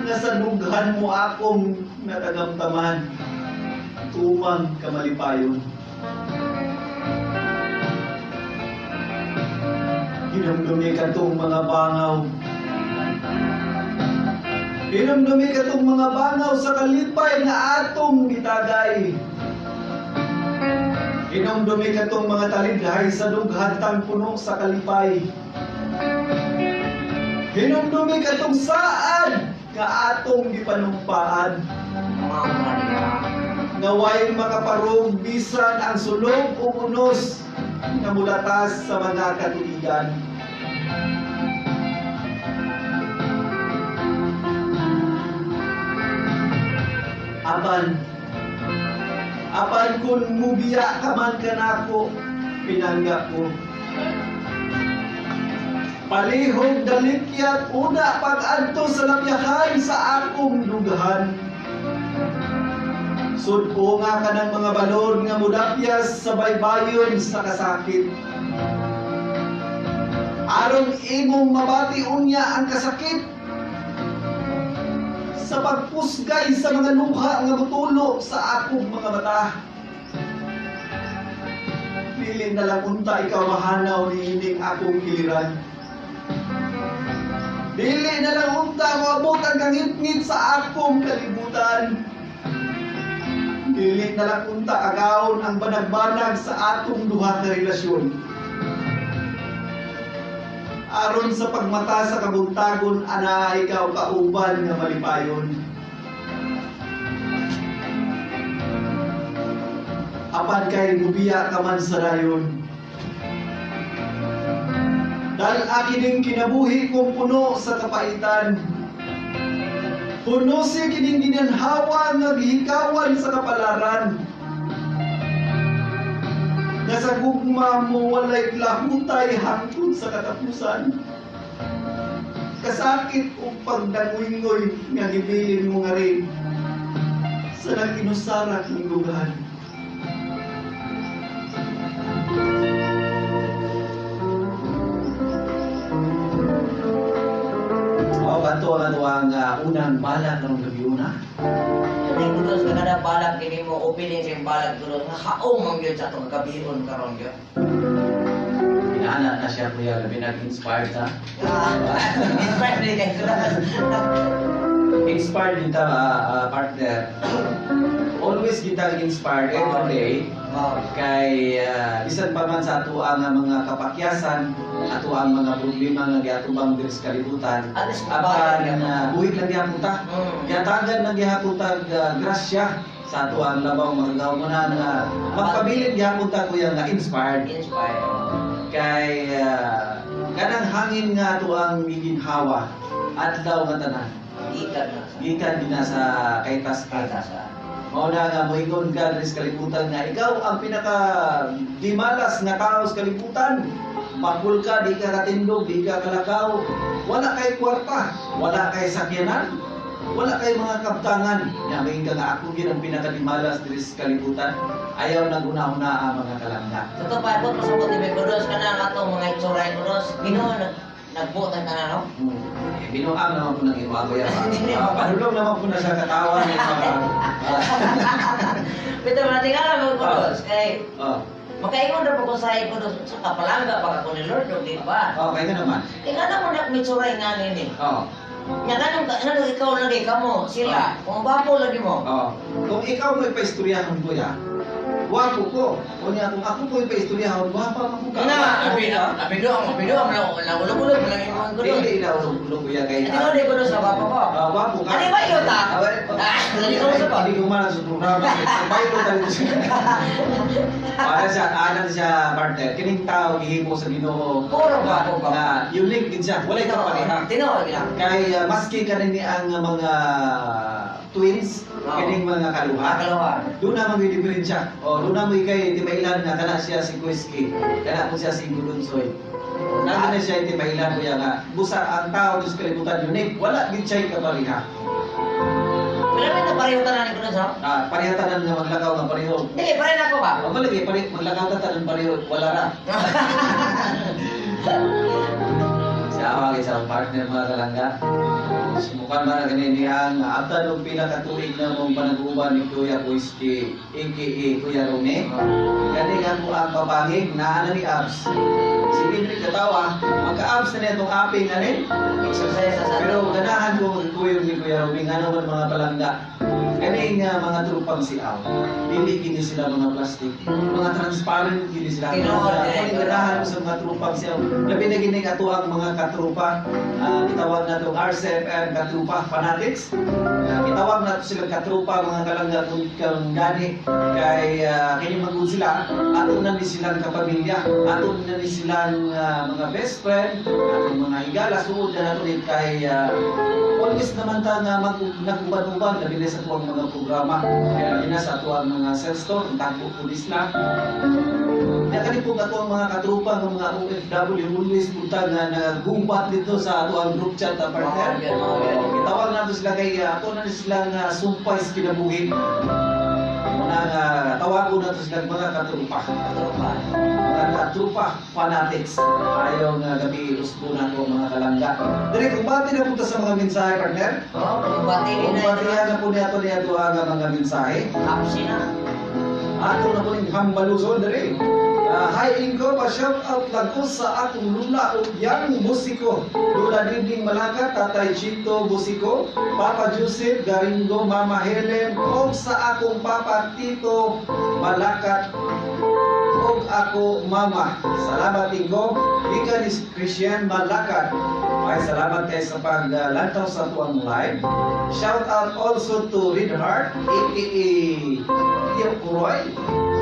[SPEAKER 7] Nga sa dughan mo akong natagamtaman, tumang kamalipayon. Hinumdumi ka tong mga bangaw. Hinumdumi ka tong mga bangaw sa kalipay nga atong gitagay. Hinumdumi ka tong mga talidhay sa dughan tang puno sa kalipay. Hinumdumi ka tong saad nga atong gipanumpaan.
[SPEAKER 9] Mga niya.
[SPEAKER 7] Naway makaparog bisan ang sulog o unos nga mulatas sa mga katuigan. Apan, apan kung mubiya ka man kanako, pinangga ko. Palihog dalikyat una pag-adto sa lamyahan sa akong dughan. Sudko nga ka ng mga balod nga mudapyas sa baybayon sa kasakit. Aron imong mabati unya ang kasakit sa pagpusgay sa mga luha nga mutulo sa akong mga mata. Dili na lang unta ikaw mahanaw niining akong kiliran. Dili na lang unta moabot ang kangitngit sa akong kalibutan. Dili na lang unta agawon ang banag-banag sa atong duha ka relasyon. Aron sa pagmata sa kabuntagon, ana ikaw kauban nga malipayon. Apan kay mubiya ka man sa dayon. Dahil kining kinabuhi kong puno sa kapaitan. Puno si kining ginanhawa nga gihikawan sa kapalaran. Nga sa gugma mo walay lahutay hangtod sa katapusan. Kasakit ug pagdanguyngoy nga gibilin mo nga rin sa nag-inusara kong dughan. Mao kadto ang atuang unang bala karong gabi una.
[SPEAKER 9] Kani ko sa kada balak kini mo opening sa imong balak tulo nga haong man gyud sa atong gabion karon gyud.
[SPEAKER 7] Inaana na siya, kuya, labi nag-inspired ta.
[SPEAKER 9] Ah, inspired ni kay.
[SPEAKER 7] Inspired kita, partner. Always kita inspired every day kay bisan pa man sa ato ang mga kapakyasan, ato ang mga problema nga giatubang diri sa kalibutan.
[SPEAKER 9] At least
[SPEAKER 7] Apan buhit lang gihapon ta. Gihatagan lang gihapon ta grasya sa ato ang labaw makagaw mo na nga magpabilin gihapon ta, kuya, nga inspired.
[SPEAKER 9] Inspired.
[SPEAKER 7] Kay kanang hangin nga ato ang giginhawa adlaw nga tanan
[SPEAKER 9] Gikan na sa
[SPEAKER 7] gikan din na sa kaytas.
[SPEAKER 9] Kaytasan.
[SPEAKER 7] Mao na nga moingon ka diri sa kalibutan nga ikaw ang pinaka dimalas nga tao sa kalibutan. Pakul ka, di ka katindog, di ka kalakaw, wala kay kwarta, wala kay sakyanan, wala kay mga kabtangan. Nga moingon ka nga ako gyud ang pinakadimalas diri sa kalibutan. Ayaw nang una-una ang mga kalangga.
[SPEAKER 9] Totoo pa, po, pasabot ni Kudos, kanang atong mga itsura ni Kudos, Ginoo nagbuot ang tanan, no?
[SPEAKER 7] Eh, binuang naman po ng imo ako yan. Padulong naman po na siya katawan ng mga.
[SPEAKER 9] Bitaw na tingala mo, Kudos, kay makaingon ra po ko sa Kudos, sa kapalangga pa ka ko ni Lord, di ba?
[SPEAKER 7] Oh, kaya nga naman.
[SPEAKER 9] Kay nga mo na mitsura nga nini. Nya kanang kanang ikaw lagi kamo sila, kung gwapo lagi mo.
[SPEAKER 7] Oh. Kung ikaw may paistoryahon, kuya, gwapo ko. Unya, kung ako po yung paistoryahon, gwapa man ko ka.
[SPEAKER 9] Na, abi abi do, abi do, na ulo-ulo lang imong Kudos.
[SPEAKER 7] Dili na ulo kuya kay.
[SPEAKER 9] Ate ko Kudos sa gwapo ko.
[SPEAKER 7] Ah, gwapo ka.
[SPEAKER 9] Ano ba yun ta?
[SPEAKER 7] Ah,
[SPEAKER 9] Ah, dali ko sa pa.
[SPEAKER 7] Hindi ko man sa programa. Baylo tayo siya. Para sa anan siya partner, kining tao gihimo sa Ginoo.
[SPEAKER 9] Puro gwapo ba?
[SPEAKER 7] Na unique din siya. Walay kapareha.
[SPEAKER 9] Tinuod gina.
[SPEAKER 7] Kay maski kanin ni ang mga twins, kining mga kaluha.
[SPEAKER 9] Kalawa.
[SPEAKER 7] Doon na may diferensya. O, doon na may kay timailan nga kana siya si Kuiski, kana po siya si Gulunsoy. Nandun na siya timailan, kuya, nga busa ang tao sa kalibutan unique, wala gid siya kapareha.
[SPEAKER 9] Pero may pareho tanan ni Kudos, no?
[SPEAKER 7] Ah, pareha tanan nga maglakaw nga pareho.
[SPEAKER 9] Dili pareho na ako ba?
[SPEAKER 7] O malagi pare maglakaw ta tanan pareho, wala ra. Sa awag isang partner, mga kalangga. Sumukan ba na ganyan nga after og pila ka tuig na mong panag-uban ni Kuya Kuiski aka Kuya Rome. Gani nga ko ang papangig naa na ni abs. Sige ni katawa, magka-abs na niya itong aping anin.
[SPEAKER 9] Exercise sa
[SPEAKER 7] Pero ganahan ko magkuyog ni Kuya Rome nga naman, mga palangga. Kani nga mga trupang siaw. Dili gini sila mga plastic, mga transparent gini sila.
[SPEAKER 9] Tinuod,
[SPEAKER 7] Kani ganahan ko sa mga trupang siaw. Labi na gini ato ang mga katrupa. Gitawag na itong RCFM Katrupa Fanatics. Gitawag na to silang katrupa, mga kalangga, kung kang gani kay kini magud sila ato na ni silang kapamilya, ato na ni silang mga best friend, atong mga higala suod na nato ni kay always naman ta nga mag nag-uban-uban labi na sa tuwang mga programa, kaya labi na sa atuang mga cell store ang tagpo pulis na. Kaya kani po ato ang mga katrupa ng mga OFW always punta nga nagumbat dito sa ato ang group chat na partner. Gitawag nato sila kay ato na ni silang sumpay sa kinabuhi. Muna nga tawagon nato sila mga katrupa.
[SPEAKER 9] Katrupa.
[SPEAKER 7] Mga katrupa fanatics. Ayaw nga gabi usbo na ko, mga kalangga. Dili kung bati na punta sa mga mensahe, partner.
[SPEAKER 9] Oh, kung bati
[SPEAKER 7] Kung
[SPEAKER 9] ni
[SPEAKER 7] bati
[SPEAKER 9] na.
[SPEAKER 7] na po niya ato niya nga mga mensahe.
[SPEAKER 9] Apsi na.
[SPEAKER 7] Ato na po ning hambaluson diri. Hi Ingo, pa-shout out lang ko sa akong lula ug yang musiko. Lula Dinding Malaka, Tatay Chito Busiko, Papa Joseph Garingo, Mama Helen, ug sa akong Papa Tito Malakat ug ako mama. Salamat, Ingo. Gikan ni Christian Malakat. Ay salamat kay sa paglantaw sa tuang live. Shout out also to Reed Hart, aka Tio Kuroy.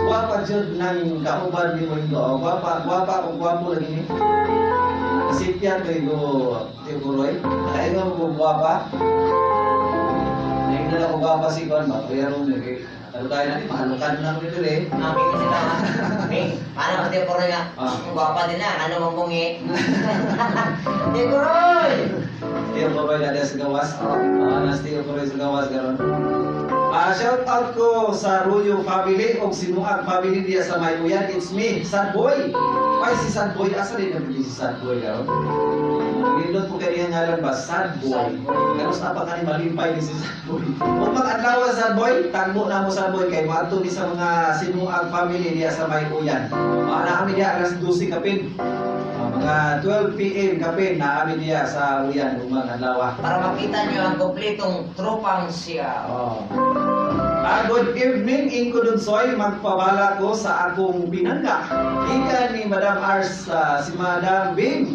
[SPEAKER 7] Gwapa jud ng kauban ni Ingo. Gwapa, gwapa kung gwapo lagi ni. Nakasipyan kay go Tio Kuroy. Nakaingon mo gwapa. Naingnan ako gwapa si Kwan ba? Kuya Romeo. Kay ano tayo natin, mahalukan na kami diri.
[SPEAKER 9] Namin kasi tama. Ming, paano ba Tio Kuroy nga?
[SPEAKER 7] Ah.
[SPEAKER 9] Ang gwapa din na, ano mong bungi? Tio Kuroy!
[SPEAKER 7] Tio Kuroy na sa gawas. Ah, nas Tio Kuroy sa gawas karon. Shout out ko sa Ruyo family o Sinuag family diya sa Mayuyan. It's me, Sad Boy. Ay, si Sad Boy. Asa rin nabili si Sad Boy? Karon? Nindot po kaniya ngalan ba? Sad Boy. Karos na pa kani malimpay ni si Sad Boy. Kung mag-adlaw Sad Boy, tagbo na mo Sad Boy kay moadto ni sa mga Sinuag family diya sa Mayuyan. Maana kami diya alas 12 kapin. Mga 12 p.m. kapin na kami diya sa Uyan ug mga adlaw.
[SPEAKER 9] Para makita nyo ang kompletong tropang siya.
[SPEAKER 7] Oh. Good evening, Inko Dunsoy. Magpabala ko sa akong pinangga. Ika ni Madam Ars, si Madam Bing.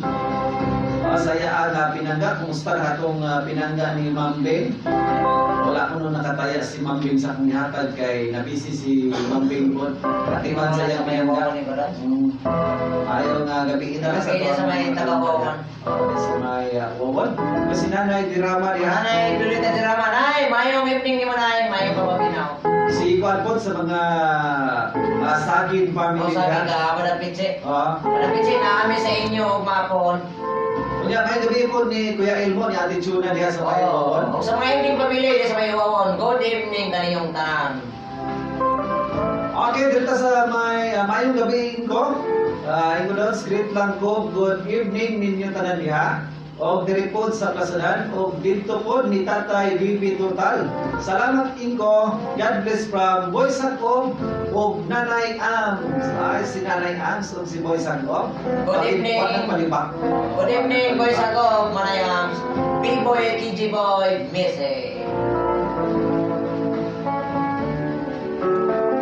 [SPEAKER 7] Masaya ang pinangga. Kumusta na atong pinangga ni Ma'am Bing? Wala ko nung nakataya si Ma'am Bing sa akong gihatag kay nabisi si Ma'am Bing po. Atiman sa iyang pinangga. Ayaw nga gabi na lang
[SPEAKER 9] Gabi na sa may tagawawan.
[SPEAKER 7] Sa may wawan. Kasi nanay, dirama diha.
[SPEAKER 9] Nanay, Lolita Dirama, Nay, mayong evening ni mo, Nay, mayong papaminaw.
[SPEAKER 7] Si Kwan po sa mga Sagin family
[SPEAKER 9] O sabi
[SPEAKER 7] niya.
[SPEAKER 9] ka, Madam Pitsi.
[SPEAKER 7] Ah.
[SPEAKER 9] Madam Pitsi, naami sa inyo, mapon.
[SPEAKER 7] Kunya kay gabi po ni Kuya Elmo ni Ate Chuna diha sa may Wawan.
[SPEAKER 9] O sa mga evening pamilya, diya sa may wawon. Good evening kaniyong tanan.
[SPEAKER 7] Okay, dito sa may mayong gabi ko. Ingo doon, script lang ko. Good evening ninyo tanan diha. Og diri po sa Plasadan og dito po ni Tatay Bibi Total. Salamat Inko. God bless from Boy Sangkom og Nanay Ams. Ay, si Nanay Ams og si Boy Sangkom.
[SPEAKER 9] Good evening.
[SPEAKER 7] Wag nang palibak.
[SPEAKER 9] Good evening, boys ako, Manayams. B-boy, TG boy, Missy.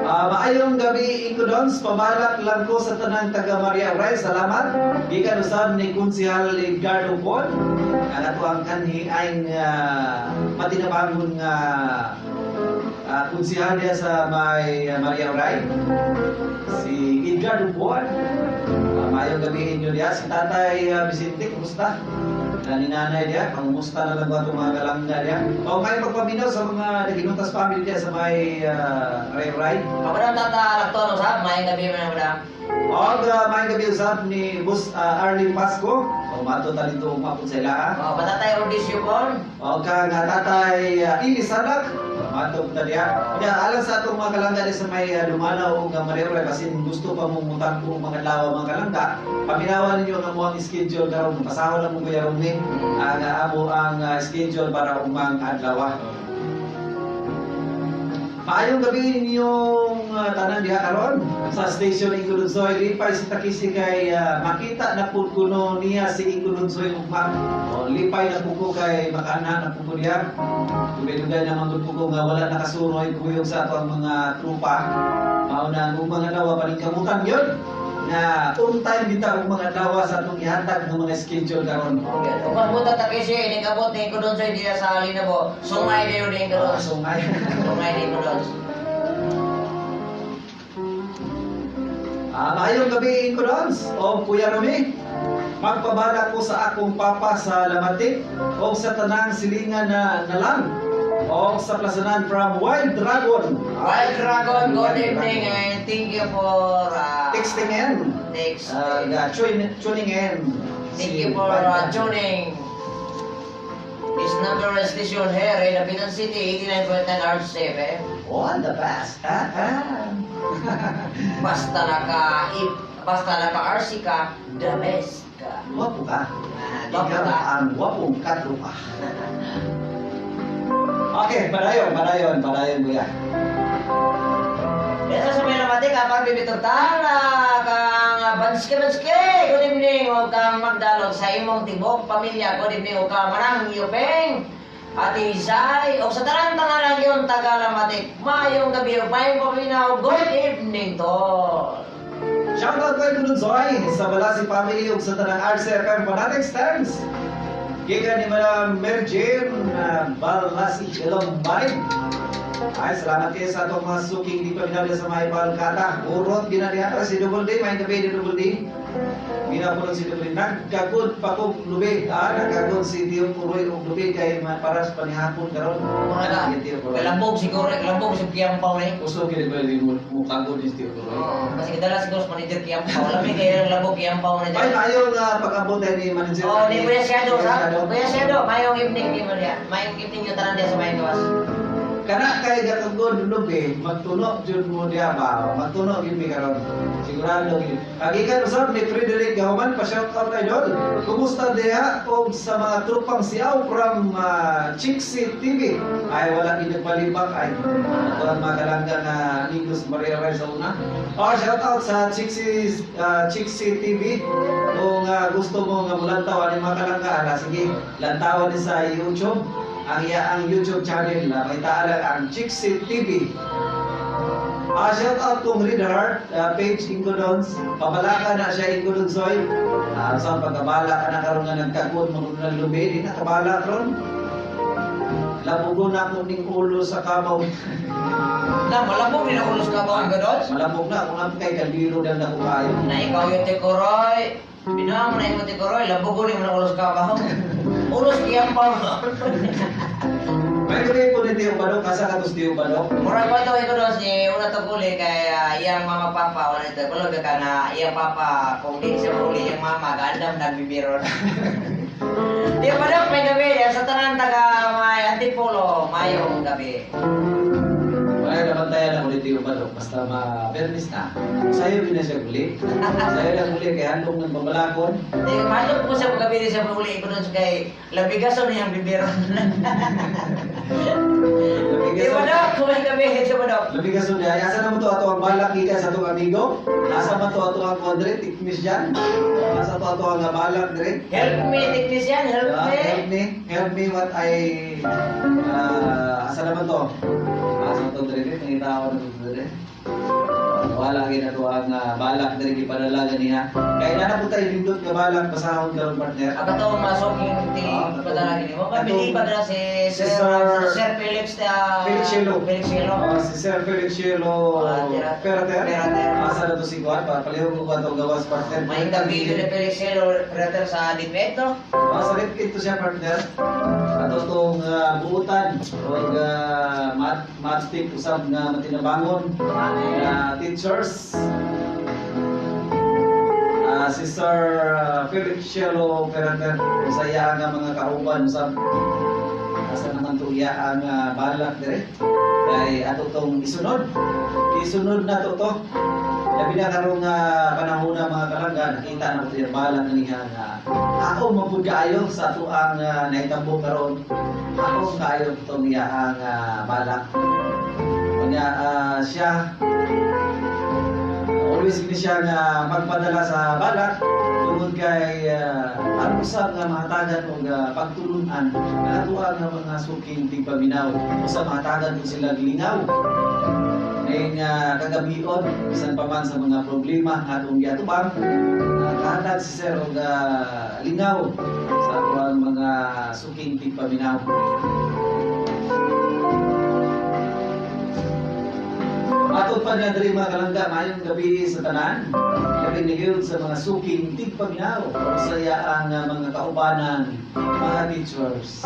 [SPEAKER 7] Maayong gabi Inkodons, pabalak lang ko sa tanang taga Maria Uray. Salamat. Gikan usab ni Kunsihal Edgardo Pon. Ang ato ang kanhi ay matinabangon nga kunsihal diya sa may Maria Uray. Si Edgardo Pon. Maayong gabi inyo diya. Si Tatay Vicente, kumusta? Ni nanay diya, pangumusta na lang ba itong mga kalangga diya? O may pagpaminaw sa mga naginutas family diya sa may Ray-Ray.
[SPEAKER 9] Kamadam tata lakton usab, mayong gabi man madam.
[SPEAKER 7] O may gabi usab ni Bus Arlene Pasco. O mato ta dito umapod sa ila.
[SPEAKER 9] Oh, patatay Rodisio pon.
[SPEAKER 7] O ka nga tatay Ili Sadak. O, mato ta diya. Unya alang sa atong mga kalangga diya sa may Lumanaw o nga Maria Ray basin gusto pa mong mutang mga adlaw mga kalangga. Paminawan ninyo ang amuang schedule karon. Pasahon lang mo Kuya Romney ang amo ang schedule para umang adlaw. Maayong gabi ninyong tanan diha karon sa station Ingo Dunsoy. Lipay si Takisi kay makita na pud kuno niya si Ingo Dunsoy ugma. O, lipay na pud ko kay makaana na pud ko diha. Dugay-dugay naman gud pud ko nga wala nakasuroy kuyog sa ato ang mga trupa. Mao na ang mga adlaw paningkamutan yun na on time bitaw ang mga adlaw sa atong gihatag ng mga schedule karon.
[SPEAKER 9] Okay. Kung buta ta kasi nikabot ni ko doon sa diya sa Linabo. Sungay dayo din ko doon.
[SPEAKER 7] Sungay.
[SPEAKER 9] Sungay din ko doon.
[SPEAKER 7] Maayong gabi ko dons o Kuya Rumi. Magpabala ko sa akong papa sa Lamatic o sa tanang silingan na nalang o sa Plasanan from Wild Dragon.
[SPEAKER 9] Wild Dragon, good evening and thank you for
[SPEAKER 7] Texting in.
[SPEAKER 9] Text.
[SPEAKER 7] Tuning in.
[SPEAKER 9] Thank
[SPEAKER 7] Si
[SPEAKER 9] you for
[SPEAKER 7] Wild Dragon.
[SPEAKER 9] tuning. This number one station here in Dapitan City, 89.9 RCF.
[SPEAKER 7] All the best.
[SPEAKER 9] Basta naka basta naka RC ka, the best ka.
[SPEAKER 7] Wapo ka.
[SPEAKER 9] Gwapo
[SPEAKER 7] Ikaw
[SPEAKER 9] ka.
[SPEAKER 7] ang gwapong katrupa. Okay, padayon, padayon, padayon, kuya.
[SPEAKER 9] Dito sa may namati ka, pag bibiturtala, kang banske banske, good evening, o kang magdalog sa imong tibok pamilya, good evening, o kang manang yupeng, Ate Isay, o sa tarang tangalan yun, Tagalamatik, mayong gabi, o mayong paminaw, good evening, tol.
[SPEAKER 7] Shoutout kay Kununsoy sa Balasi family ug sa tanang RCFM Fanatics fans. Gikan ni Madam Merjim Balasi Elombay. Ay, salamat kayo sa atong mga suking di pa binabla sa mga balkata. Urot ginadiha si Double D, may gabi ni Double D. Ginapunon si Double D. Nagkagod pa kong lubi. Nagkagod si Tio Puroy og lubi kay para sa panihapon karon.
[SPEAKER 9] Mura ka,
[SPEAKER 7] Tio Puroy.
[SPEAKER 9] kalambog siguro, kalambog sa Kiyampaw na eh.
[SPEAKER 7] Uso kini ba mo mukagod ni Tio Puroy.
[SPEAKER 9] Oo, kasi kadala siguro sa manager Kiyampaw. Alam mo kaya ang labog Kiyampaw na
[SPEAKER 7] Ay,
[SPEAKER 9] dyan.
[SPEAKER 7] maayo nga pag-abot tayo ni manager.
[SPEAKER 9] Oh, ni Kuya Shadow,
[SPEAKER 7] Kuya
[SPEAKER 9] sa?
[SPEAKER 7] Shadow.
[SPEAKER 9] Kuya Shadow, mayong evening ni Maria. Mayong evening yung tanan diya sa mayong gawas.
[SPEAKER 7] Kana kay gatugod lubi, magtuno jud mo diha ba? Magtuno gyud mi karon. Sigurado gyud. Kagikan usab ni Frederick Gahuman, pa shout out, idol. Kumusta diha og sa mga trupang siaw from Chixi TV? Ay, wala gid nagpalibak ay. Ato ang mga kalangga na amigos Maria Ray sa una. Oh, shout out sa Chixi TV. Kung gusto mo nga mulantaw ani mga kalangga, ala sige, lantawan ni sa YouTube. Ang iya ang YouTube channel na makita lang ang Chixi TV. Shout out kong Read Heart page Ingodons. Pabalaka na siya, Ingodons soy. Sa pagkabala ka na karon nga nagkakon mo ng lubi, di na kabala ron. Labugo na ko ning ulo sa kamaw.
[SPEAKER 9] Na, malabog ni na ulos ka ba, Ingodons?
[SPEAKER 7] Malabog na kung ang kay kaldero dang nako kayo.
[SPEAKER 9] Na ikaw yung tikoroy. Binawa mo na yung tikoroy, labog ni mo na ulos ka ba? Ulos kiyang pa mo.
[SPEAKER 7] May gabi po ni Tio Badok, asa ka to si Tio Badok?
[SPEAKER 9] Murag pa to, Ingodons, ni una to guli kay iyang mama papa, wala nito. Kulo ka na iyang papa, kung di siya uli, iyang mama, gandam nagbibiro na. Di ba daw, may gabi, sa tanan taga may Antipolo, mayong gabi.
[SPEAKER 7] Wala naman tayo na ulit Tio Badok, basta ma-fairness na. Sayo din na siya uli. Sayo lang uli, kay handong ng babalakon.
[SPEAKER 9] Di, mahal ko siya gabi di siya uli, Ingodons, kay labigason niyang bibiro. Di ba daw, may gabi, di ba daw?
[SPEAKER 7] Labi ka sunya. Asa na mo to ato ang balak gikan sa atong amigo? Asa man to ato ang kondre, technician? Asa to ato ang balak dire?
[SPEAKER 9] Help me, technician, help me.
[SPEAKER 7] Help me. Help me what I asa naman to? Asa to dire? Nangita ako na to dire. Wala gyud ato ang balak dire gipadala ganiha. Kay na na po tayo nindot nga balak basahon karon, partner.
[SPEAKER 9] Ako to masuking ti padala gini mo. Kami pa na si
[SPEAKER 7] Si
[SPEAKER 9] Sir
[SPEAKER 7] Sir
[SPEAKER 9] Sir Felix
[SPEAKER 7] Felix Cielo.
[SPEAKER 9] Felix Cielo.
[SPEAKER 7] Si Sir Felix Cielo
[SPEAKER 9] Ferrer.
[SPEAKER 7] Ferrer.
[SPEAKER 9] Ferrer.
[SPEAKER 7] Asa na to si Juan? Palihog ko ba itong gawas, partner?
[SPEAKER 9] May video ni Felix Cielo Ferrer sa Dipet, no?
[SPEAKER 7] Sa ito siya, partner. Ato tong buutan o math tip usab nga matinabangon na teachers. Si Sir Felix Cielo Ferrer, usaya nga mga kauban usab. Asa naman to iya ang balak dire. Kay ato tong isunod. Isunod na to to. Labi na karong panahon na, mga kalangga, nakita na ko yung balak niya nga ako mapud kaayo sa ato ang nahitabo karon. Ako kaayo tong iya ang balak. Kanya siya always gini siya nga magpadala sa balak tungod kay aron usab nga mahatagan og pagtulunan ang atoa nga mga suking tigpaminaw, usa mahatagan ko sila gilingaw ning kagabion bisan pa man sa mga problema nga atong giatubang, kahatag si sir og lingaw sa atoang mga suking tigpaminaw. Atod pa niya diri, mga kalangga, maayong gabi sa tanan. Labi ni gyud sa mga suking tigpaminaw, saya ang mga kaubanan, mga teachers.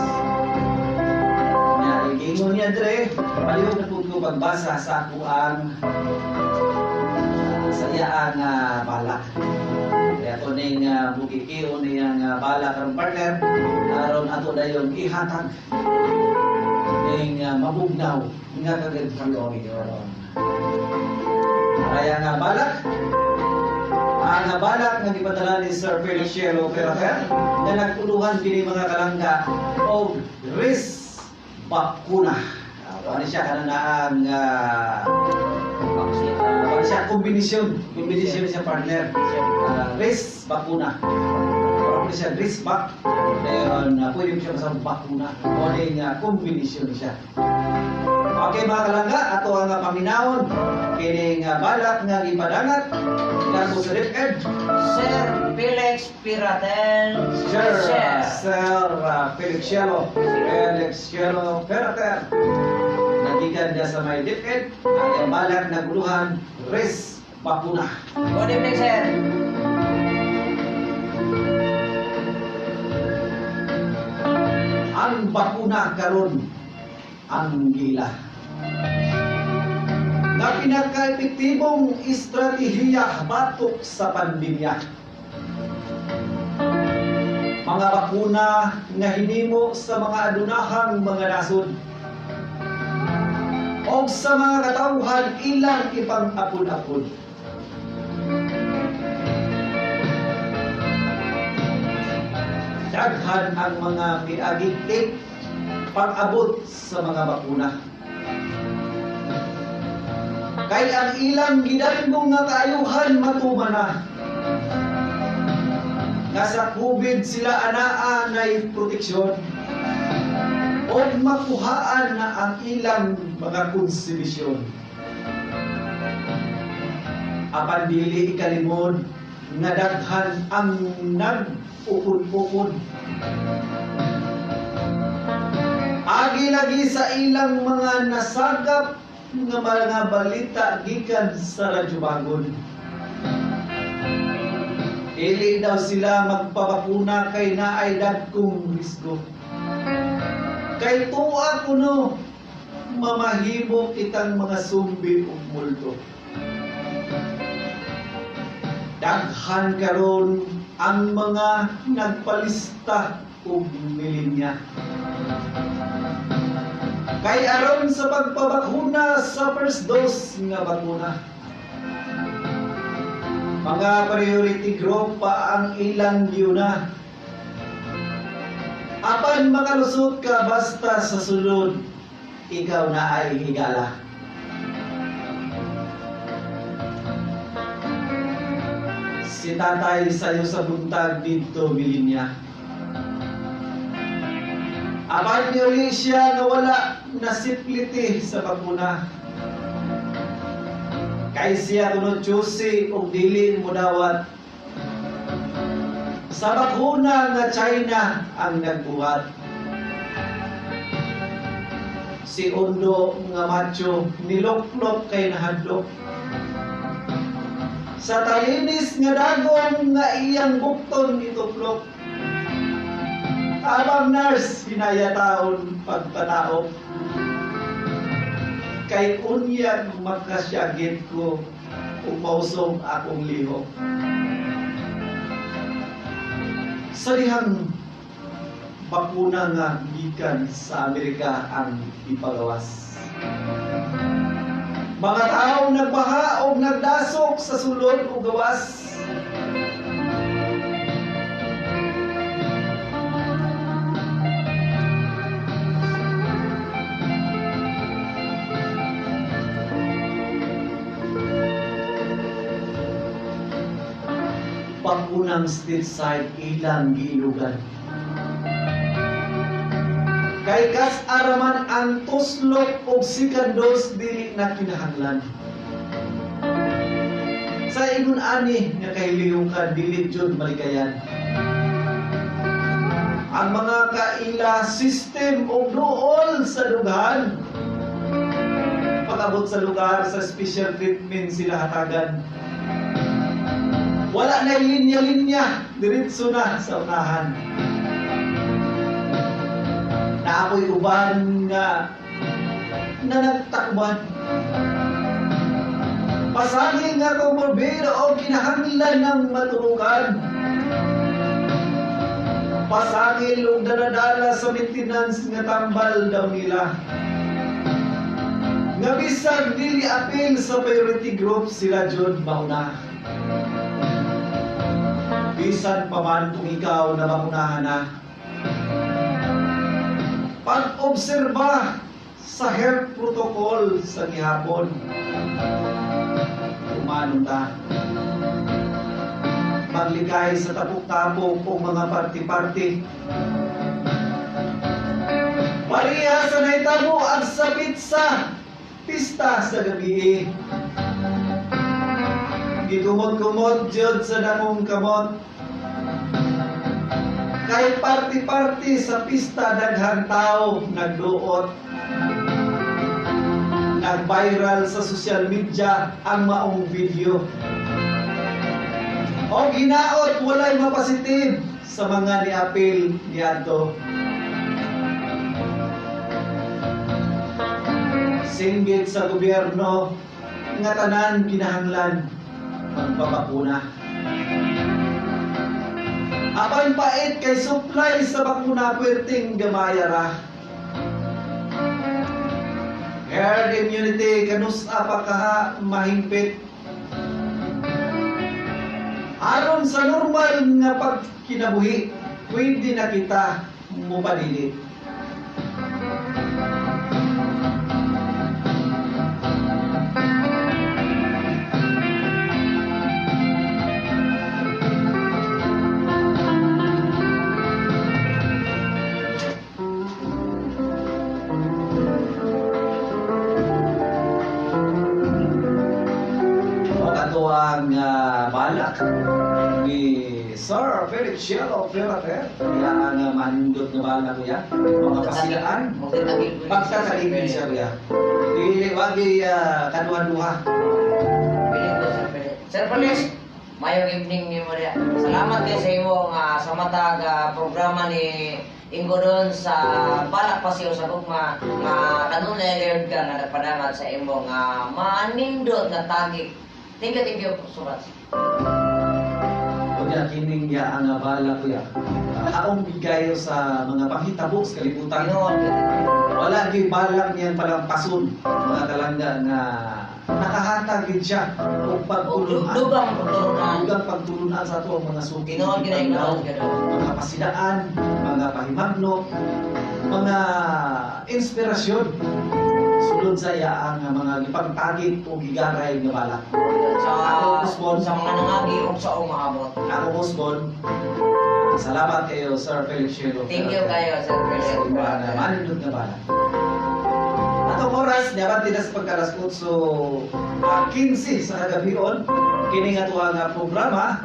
[SPEAKER 7] Nya giingon niya dire, palihog na pud ko pagbasa sa ako ang saya ang balak. Kaya to ning bukikio niyang balak karon, partner, aron ato dayon ihatag ning mabugnaw nga kagabi. Kaya nga balak, ang balak nga gipadala ni Sir Felix Cielo Ferrer na nagtuluhan kini, mga kalangga, og risk bakuna. Ano siya kanang ano siya kombinasyon siya, partner. Risk bakuna. Parang siya risk back. Dayon pwede mo siya sa bakuna. O ning kombinasyon siya. Okay, mga kalangga, ato ang paminawon kining balak nga gipadangat ngadto sa DepEd.
[SPEAKER 9] Sir Felix Piratel.
[SPEAKER 7] Sir, Sir Felix Cielo, Felix Cielo Ferrer. Nagikan niya sa may DepEd, ang iyang balak na guluhan, res bakuna.
[SPEAKER 9] Good evening, sir.
[SPEAKER 7] Ang bakuna karon ang gila na pinaka-epektibong estratehiya batok sa pandemya. Mga bakuna nga hinimo sa mga adunahang mga nasod. Og sa mga katawhan ilang ipang-apod-apod. Daghan ang mga miagigtik pag-abot sa mga bakuna. Kay ang ilang gidanggo nga kaayuhan matuman na. Nga sa COVID sila anaa nay proteksyon o makuhaan na ang ilang mga konsibisyon. Apan dili ikalimod nga daghan ang nag-ukod-ukod. Agi lagi sa ilang mga nasagap nga mga balita gikan sa Radyo Bagon. Ili daw sila magpabakuna kay naay dagkong risgo. Kay tuwa kuno mamahimo kitang mga sumbi ug multo. Daghan karon ang mga nagpalista og milinya. Kay aron sa pagpabakuna sa first dose nga bakuna. Mga priority group pa ang ilang giuna. Apan makalusot ka basta sa sulod, ikaw na ay higala. Si tatay sayo sa buntag didto milinya. Apan niuli siya nga wala nasipliti sa bakuna. Kay siya kuno choosy og dili modawat. Sa bakuna nga China ang nagbuhat. Si Ondo nga macho niloklok kay nahadlok. Sa talinis nga dagom nga iyang bukton ituplok. Abang nurse hinayataon pagpanaok. Kay unyag makasyagit ko ug mausong akong lihok. Sa dihang bakuna nga gikan sa Amerika ang ipagawas. Mga tawo nagbaha og nagdasok sa sulod ug gawas. Bakunang stateside ilang giilugan. Kay kas araman ang tuslok og second dose dili na kinahanglan. Sa ingon ani nga kahiliyukan dili jud malikayan. Ang mga kaila system og duol sa dughan. Pag-abot sa lugar sa special treatment sila hatagan. Wala na linya-linya, diretso na sa unahan. Na ako'y uban nga na nagtakban. Pasangil nga kumorbid o kinahanglan ng maturukan. Pasangil og daladala sa maintenance nga tambal daw nila. Nga bisag dili apil sa priority group sila jud mauna. Bisan pa man kung ikaw na bakunahan na. Pag-obserba sa health protocol sa gihapon. Umano ta. Maglikay sa tapok-tapok o mga party-party. Pareha sa nahitabo ang sabit sa pista sa gabi. Gikumot-kumot jud sa dakong kamot. Kay party-party sa pista daghang tao nagduot. Nag-viral sa social media ang maong video. O ginaot walay mapasitive sa mga niapil niadto. Singgit sa gobyerno nga tanan kinahanglan magpabakuna. Apan pait kay supply sa bakuna puwerteng gamaya ra. Herd immunity kanus-a pa kaha mahingpit? Aron sa normal nga pagkinabuhi, pwede na kita mopadili. O kato ang balak ni Sir Felix Cielo Ferrer. Iya ang manindot nga balak, kuya. Mga pasilaan. Pagtatagig siya, kuya. Dili wagi kaduha-duha.
[SPEAKER 9] Pilit ko, Sir Felix. Sir Felix, mayong evening nimo diha. Salamat kay sa imo nga sa matag programa ni Ingo doon sa Balak Pasiyo sa Gugma nga kanunay gayud ka nga nagpadangat sa imo nga manindot nga tagik. Thank you so much.
[SPEAKER 7] Unya kining ya ang balak, kuya. Haong bigayo sa mga panghitabo sa kalibutan.
[SPEAKER 9] Tinuod gyud.
[SPEAKER 7] Wala gyud balak niyan palampason, mga kalangga, nga nakahatag gid siya og pagtulunan.
[SPEAKER 9] Dugang pagtulunan.
[SPEAKER 7] Dugang pagtulunan sa ato ang mga suki.
[SPEAKER 9] Tinuod gyud, tinuod gyud.
[SPEAKER 7] Mga pasidaan, mga pahimangno, mga inspirasyon sulod sa iya ang mga gipangtagit o gigaray nga balak.
[SPEAKER 9] Sa
[SPEAKER 7] Ako, Usbon.
[SPEAKER 9] sa mga nangagi ug sa umaabot.
[SPEAKER 7] Ako, Osbon, salamat kayo, Sir Felix Cielo.
[SPEAKER 9] Thank you kayo, Sir Felix.
[SPEAKER 7] Sa iba na manindot na balak. Atong oras, niabante na sa pagkalas 8:15 sa kagabion, kini nga tuwa nga programa,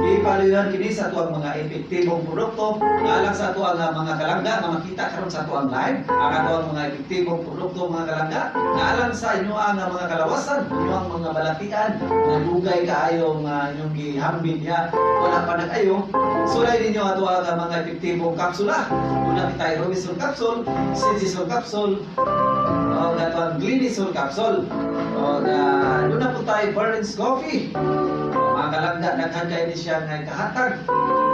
[SPEAKER 7] ipaluyan kini sa tuwang mga epektibong produkto, nga alang sa tuwang nga mga kalangga, nga makita karon sa tuwang live, ang atuang mga epektibong produkto, mga kalangga, nga alang sa inyo ang mga kalawasan, inyo ang mga balatian, nga dugay kaayo nga inyong gihambin niya, wala pa nag-ayo, sulay ninyo ato ang mga epektibong kapsula. Una kita Robinson capsule, Sigisol capsule, o ato ang Glynisol capsule. O na doon na po tayo Burns Coffee. Mga kalangga, daghan kayo ni siya nga kahatag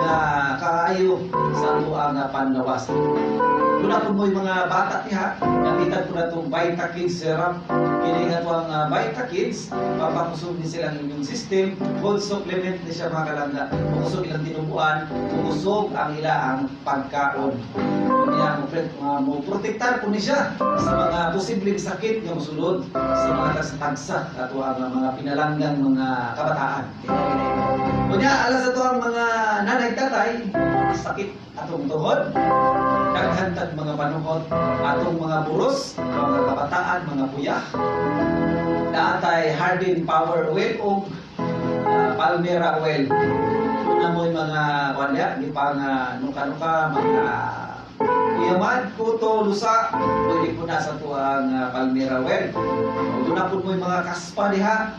[SPEAKER 7] na kaayo sa atuang nga panlawas. Doon na po mo yung mga bata diha, nakita po na itong Vita Kids serum. Kini nga ito ang Vita Kids, papakusog ni silang immune system, food supplement ni siya, mga kalangga. Pukusog ilang tinubuan, pukusog ang ilaang pagkaon. Kanya mo protektar po ni siya sa mga posibleng sakit nga mosulod sa mga tagsa ato ang mga pinalanggang mga kabataan. Unya, alas ato ang mga nanay tatay, sakit atong tuhod, daghan tag mga panuhot, atong mga buros, mga kabataan, mga puya. Naatay Hardin Power Oil o Palmera Oil. Una mo yung mga wala, di pa nga nuka-nuka, mga kuyaman, kuto, lusa, pwede po na sa tuang Palmera Oil. Doon na po mo yung mga kaspa diha,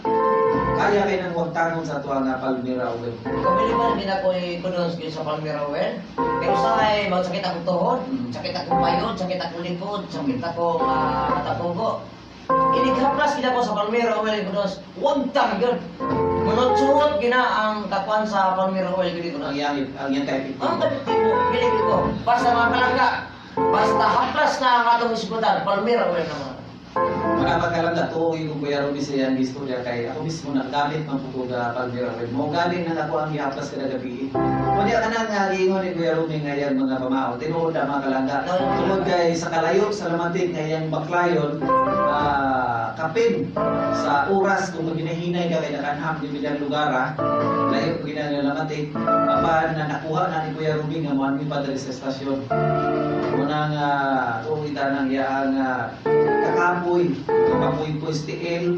[SPEAKER 7] kaya kayo nang huwag tangon sa tuang Palmera Oil.
[SPEAKER 9] Kabili man din ako kudos gyud sa Palmera Well. Pero sa ay magsakit akong tuhod, sakit akong bayod, sakit akong likod, sakit akong tapugo. Inighaplas gid ako sa Palmera Well kudos. Wag tang gyud. Munot-suot gina ang kakuan sa Palmera Well gyud kudos.
[SPEAKER 7] Ang yang kay
[SPEAKER 9] Ang kapitibo, bilib ko. Basta mga kalangga, basta haplas na ang atong isgutan, Palmera Well naman.
[SPEAKER 7] Mga pagkalangga, tuo yung Kuya Ruby sa iyang istorya kay ako mismo naggamit man po ko Palmera Oil. Mo gani na ako ang gihaplas kada gabi. Kunya ka nang giingon ni Kuya Ruby nga iyang mga pamao. Tinuod na, mga kalangga. Tungod kay sa kalayo sa lamatik nga iyang baklayon, kapin sa oras kung maginahinay ka kay nakanham di bilang lugar layo ko ginang lamatik apan na nakuha na ni Kuya Ruby nga moanmi pa diri sa estasyon. Muna nga tuo kita nang iyang kakapoy, kapapoy-poy sa tiil,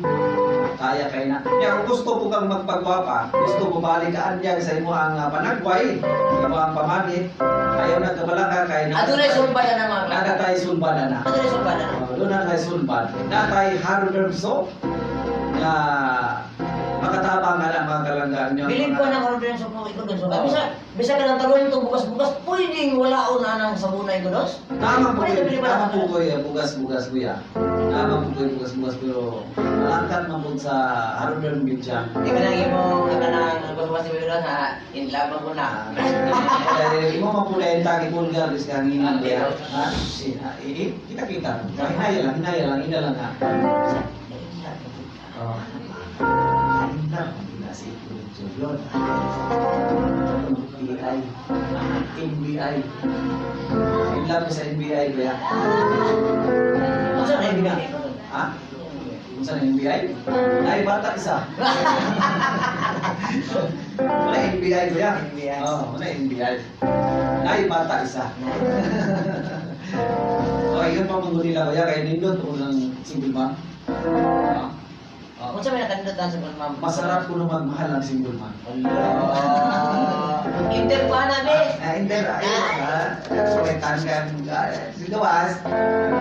[SPEAKER 7] kaya kay na. Kaya kung gusto po kang magpagwapa, gusto mo balik ka andyan sa imo ang panagway, imo ang pamamit, ayaw na kabalaka kay na.
[SPEAKER 9] Adunay sulbad na mga kalangga.
[SPEAKER 7] Nada tayo sulbad na.
[SPEAKER 9] Adunay sulbad na.
[SPEAKER 7] Oh, doon na tayo sulbad. Na tayo harderm soap na makatabang nga na, mga kalanggaan nyo.
[SPEAKER 9] Bilib ko ng order sa mga ikot so. Bisa bisa ka ng talon itong bukas-bukas, pwedeng wala na ng sabunay ko dos.
[SPEAKER 7] Tama po
[SPEAKER 9] Pwede
[SPEAKER 7] kayo,
[SPEAKER 9] bilib
[SPEAKER 7] tama
[SPEAKER 9] na.
[SPEAKER 7] po kayo, bugas-bugas kuya. Tama po kayo, bugas-bugas, pero malangkat man po sa harderm gid siya.
[SPEAKER 9] Di ka nang imong ka nang bukas-bukas. doon ha, in love ako na.
[SPEAKER 7] Dahil imo man pud ang tagi vulgar bis kanginan kuya. Ha? Eh, kita kita. Hinaya lang, hinaya lang, ina lang ha. Oh. In love na si Jolyon. NBI. NBI. In love sa NBI kuya.
[SPEAKER 9] Unsa na ibig?
[SPEAKER 7] Ha? Unsa na NBI? Ay bata isa. Wala NBI kuya.
[SPEAKER 9] NBI.
[SPEAKER 7] Oh, wala NBI. Ay bata isa. Okay, yun pa mong nila kuya kay nindot ko ng single mom. Ah. Oh.
[SPEAKER 9] Unsa may nakandutan sa ma'am?
[SPEAKER 7] Masarap kuno magmahal ang single mom.
[SPEAKER 9] Allah. Inter pa na be.
[SPEAKER 7] Ah, hindi, ay, ah, Floritan ka, ah, gawas.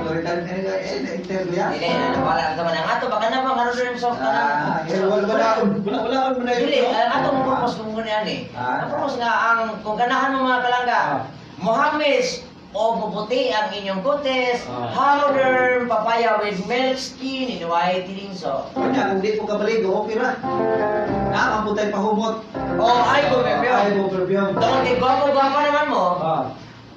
[SPEAKER 7] Floritan ka, eh, inter kuya.
[SPEAKER 9] Dili na wala ka man ang ato baka na man karon sa
[SPEAKER 7] Ah, eh, wala, wala, wala, wala, wala,
[SPEAKER 9] Dili, ang atong purpose kung gani ani.
[SPEAKER 7] Ah.
[SPEAKER 9] Ang purpose nga ang kung ganahan mo mga kalangga, Mohamed o puputi ang inyong kutes, Haloderm, papaya with milk skin, in whitening so.
[SPEAKER 7] Kanya, kung di ko kabaligo, okay ra. Naamang po tayo pahumot.
[SPEAKER 9] Oh, ay ko perfume.
[SPEAKER 7] Ay, mo perfume.
[SPEAKER 9] Tungod kay gwapo-gwapo naman mo,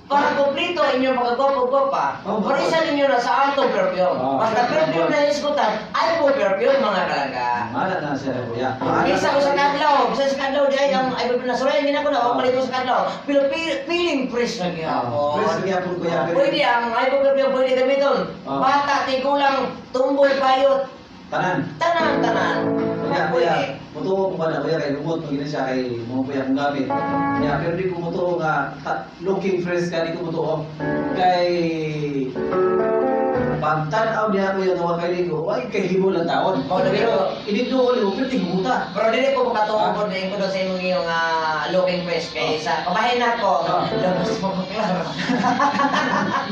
[SPEAKER 9] para kumpleto inyong pagkagwapo-gwapa,
[SPEAKER 7] Oh,
[SPEAKER 9] parisan ninyo na sa atong perfume. Basta perfume na hisgutan, ay po perfume mga kalangga.
[SPEAKER 7] Mala na siya, kuya.
[SPEAKER 9] Bisa ko sa kadlaw, bisa sa kadlaw di ay ang ay na surayan gina ko na ako palito sa kadlaw. Pero feeling fresh na gyapon.
[SPEAKER 7] Fresh na gyapon, kuya.
[SPEAKER 9] Pwede ang ay perfume pwede gamiton. Bata, tigulang, tumboy, payot,
[SPEAKER 7] Tanan.
[SPEAKER 9] tanan tanan.
[SPEAKER 7] Kuya, kuya, mutuo ko ba na, kuya, kay lumot, magina siya kay mga kuya kong gamit. Kuya, pero di ko mutuo nga, looking fresh ka, di ko mutuo. Kay, pagtanaw niya kuya nga wa kay ligo, ay kay hibo lang taon.
[SPEAKER 9] Oh, lagi
[SPEAKER 7] Pero,
[SPEAKER 9] ko.
[SPEAKER 7] inigdool mo, pero tingmuta.
[SPEAKER 9] Pero dili ko makatuo ko din ko sa imong iyong looking fresh kay sa kabahin nako. Labas mo ko klaro.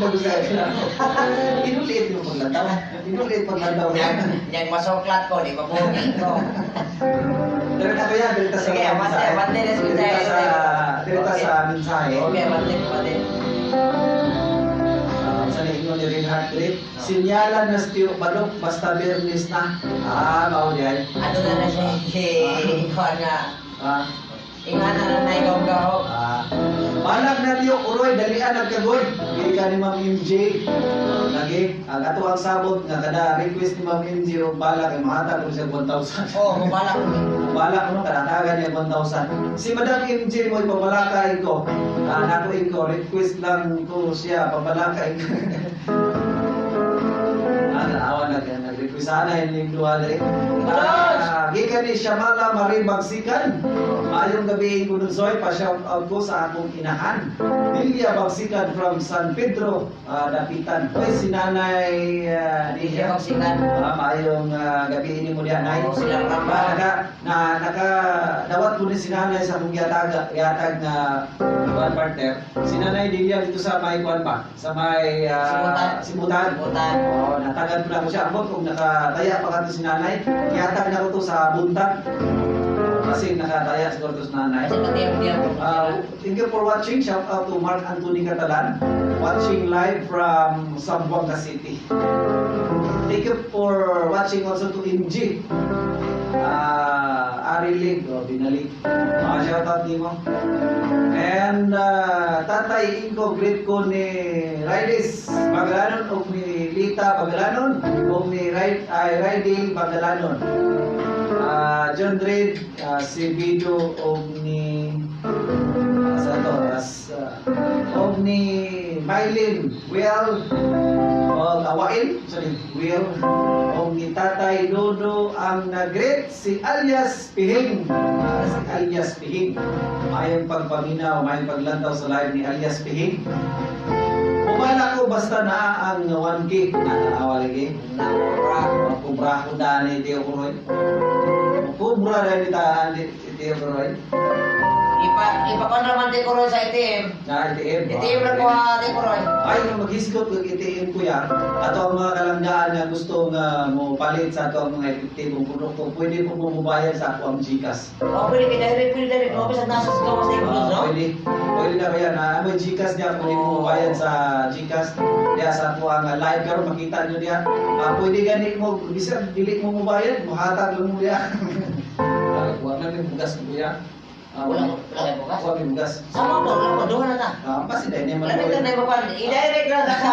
[SPEAKER 7] Lagos ka klaro. Inulit yung paglantaw. Inulit paglantaw.
[SPEAKER 9] Yang yang masoklat ko di mabuhi ko.
[SPEAKER 7] Direta kuya, direta sa
[SPEAKER 9] Sige, abante,
[SPEAKER 7] mensahe.
[SPEAKER 9] abante na sa
[SPEAKER 7] Direta sa
[SPEAKER 9] mensahe.
[SPEAKER 7] direta sa mensahe.
[SPEAKER 9] Okay, abante, abante.
[SPEAKER 7] Ah, sa inyo ni Reinhard Grip. Sinyalan na si Tio Balok basta Biyernes na. Ah, mao di ay.
[SPEAKER 9] Ano na na siya? Ikaw nga. Ingana na na ikaw gahog.
[SPEAKER 7] Ah. Balag na Tio Uroy, dalian nagkagoy. Gili ka ni Ma'am MJ. Lagi, ang ato ang sabot nga kada request ni Ma'am MJ og balak kay mahatag ko siya 1,000.
[SPEAKER 9] Oh, mubalak ko.
[SPEAKER 7] Balak mo kadatagan niya 1,000. Si Madam MJ mo ipabalakay ko. Ah, nako ko request lang ko siya pabalakay ko. Ah, naawa na nag-request sana yung duha diri. Ah, gikan ni Shamala Marie Bagsikan. Maayong gabi ko Soy, pa-shout out ko sa akong inahan. Lilia Bagsikan from San Pedro, Dapitan. Hoy, si Nanay
[SPEAKER 9] Lilia
[SPEAKER 7] Lilia.
[SPEAKER 9] Bagsikan.
[SPEAKER 7] Ah, maayong gabi ini mo diha, Nay.
[SPEAKER 9] Oh, silang ramba.
[SPEAKER 7] Ah, naka na naka dawat ko ni si Nanay sa akong gihatag gihatag na one partner. Si Nanay Lilia dito sa may kuan ba? Sa may
[SPEAKER 9] Sibutan.
[SPEAKER 7] Sibutan.
[SPEAKER 9] Sibutan.
[SPEAKER 7] Oh, natagan ko na ko siya. Ambot kung nakataya pa kato si Nanay. Gihatag na ko to sa buntag. Kasi nakataya siguro to si Nanay.
[SPEAKER 9] Kasi pati ang diyan.
[SPEAKER 7] Thank you for watching. Shout out to Mark Anthony Catalan, watching live from Zamboanga City. Thank you for watching also to MG. Ari Lig, o Binalik. Shout out nimo. And Tatay Ingo, greet ko ni Rydis Bagalanon o ni Lita Bagalanon o ni Rydil Bagalanon. John Reed, si Bido o ni sa to, as, og ni Mylene Will og Awail, sorry, Will og ni Tatay Dodo ang nag-greet si alias Pihing. Si alias Pihing. Mayong pagpaminaw, mayong paglantaw sa live ni alias Pihing. Pumala ko basta naa ang 1K. Natanawa lagi.
[SPEAKER 9] Namura.
[SPEAKER 7] Kubra ko daan ni Tio Kuroy. Kubra na ni taan ni Tio Kuroy.
[SPEAKER 9] Ipa ipa man ti Kuroy sa ATM.
[SPEAKER 7] Na ATM.
[SPEAKER 9] ATM ra ko ha ti Kuroy.
[SPEAKER 7] Ay, nung maghisgot ng ATM kuya, ato ang mga kalanggaan nga gusto nga mo palit sa ato ang mga epektibong produkto, pwede po mo mubayad sa ako ang GCash.
[SPEAKER 9] Oh, pwede kay direct, pwede direct. No, bisa nasa sa gawas sa
[SPEAKER 7] Ah,
[SPEAKER 9] no?
[SPEAKER 7] pwede. Pwede na kuya na mo GCash niya, pwede mo mubayad sa GCash. Diya sa ato ang live karon makita nyo diya. Ah, pwede gani mo bisag dili mo mubayad, muhatag lang mo diya. Ah, wa na mi bugas ko kuya. Ah,
[SPEAKER 9] Wala wala kay bugas.
[SPEAKER 7] Wa may bugas.
[SPEAKER 9] Sama ko, wala ko duha na ta.
[SPEAKER 7] Ah, basi dai ni
[SPEAKER 9] Wala na na ibaban. I-direct lang sa ka.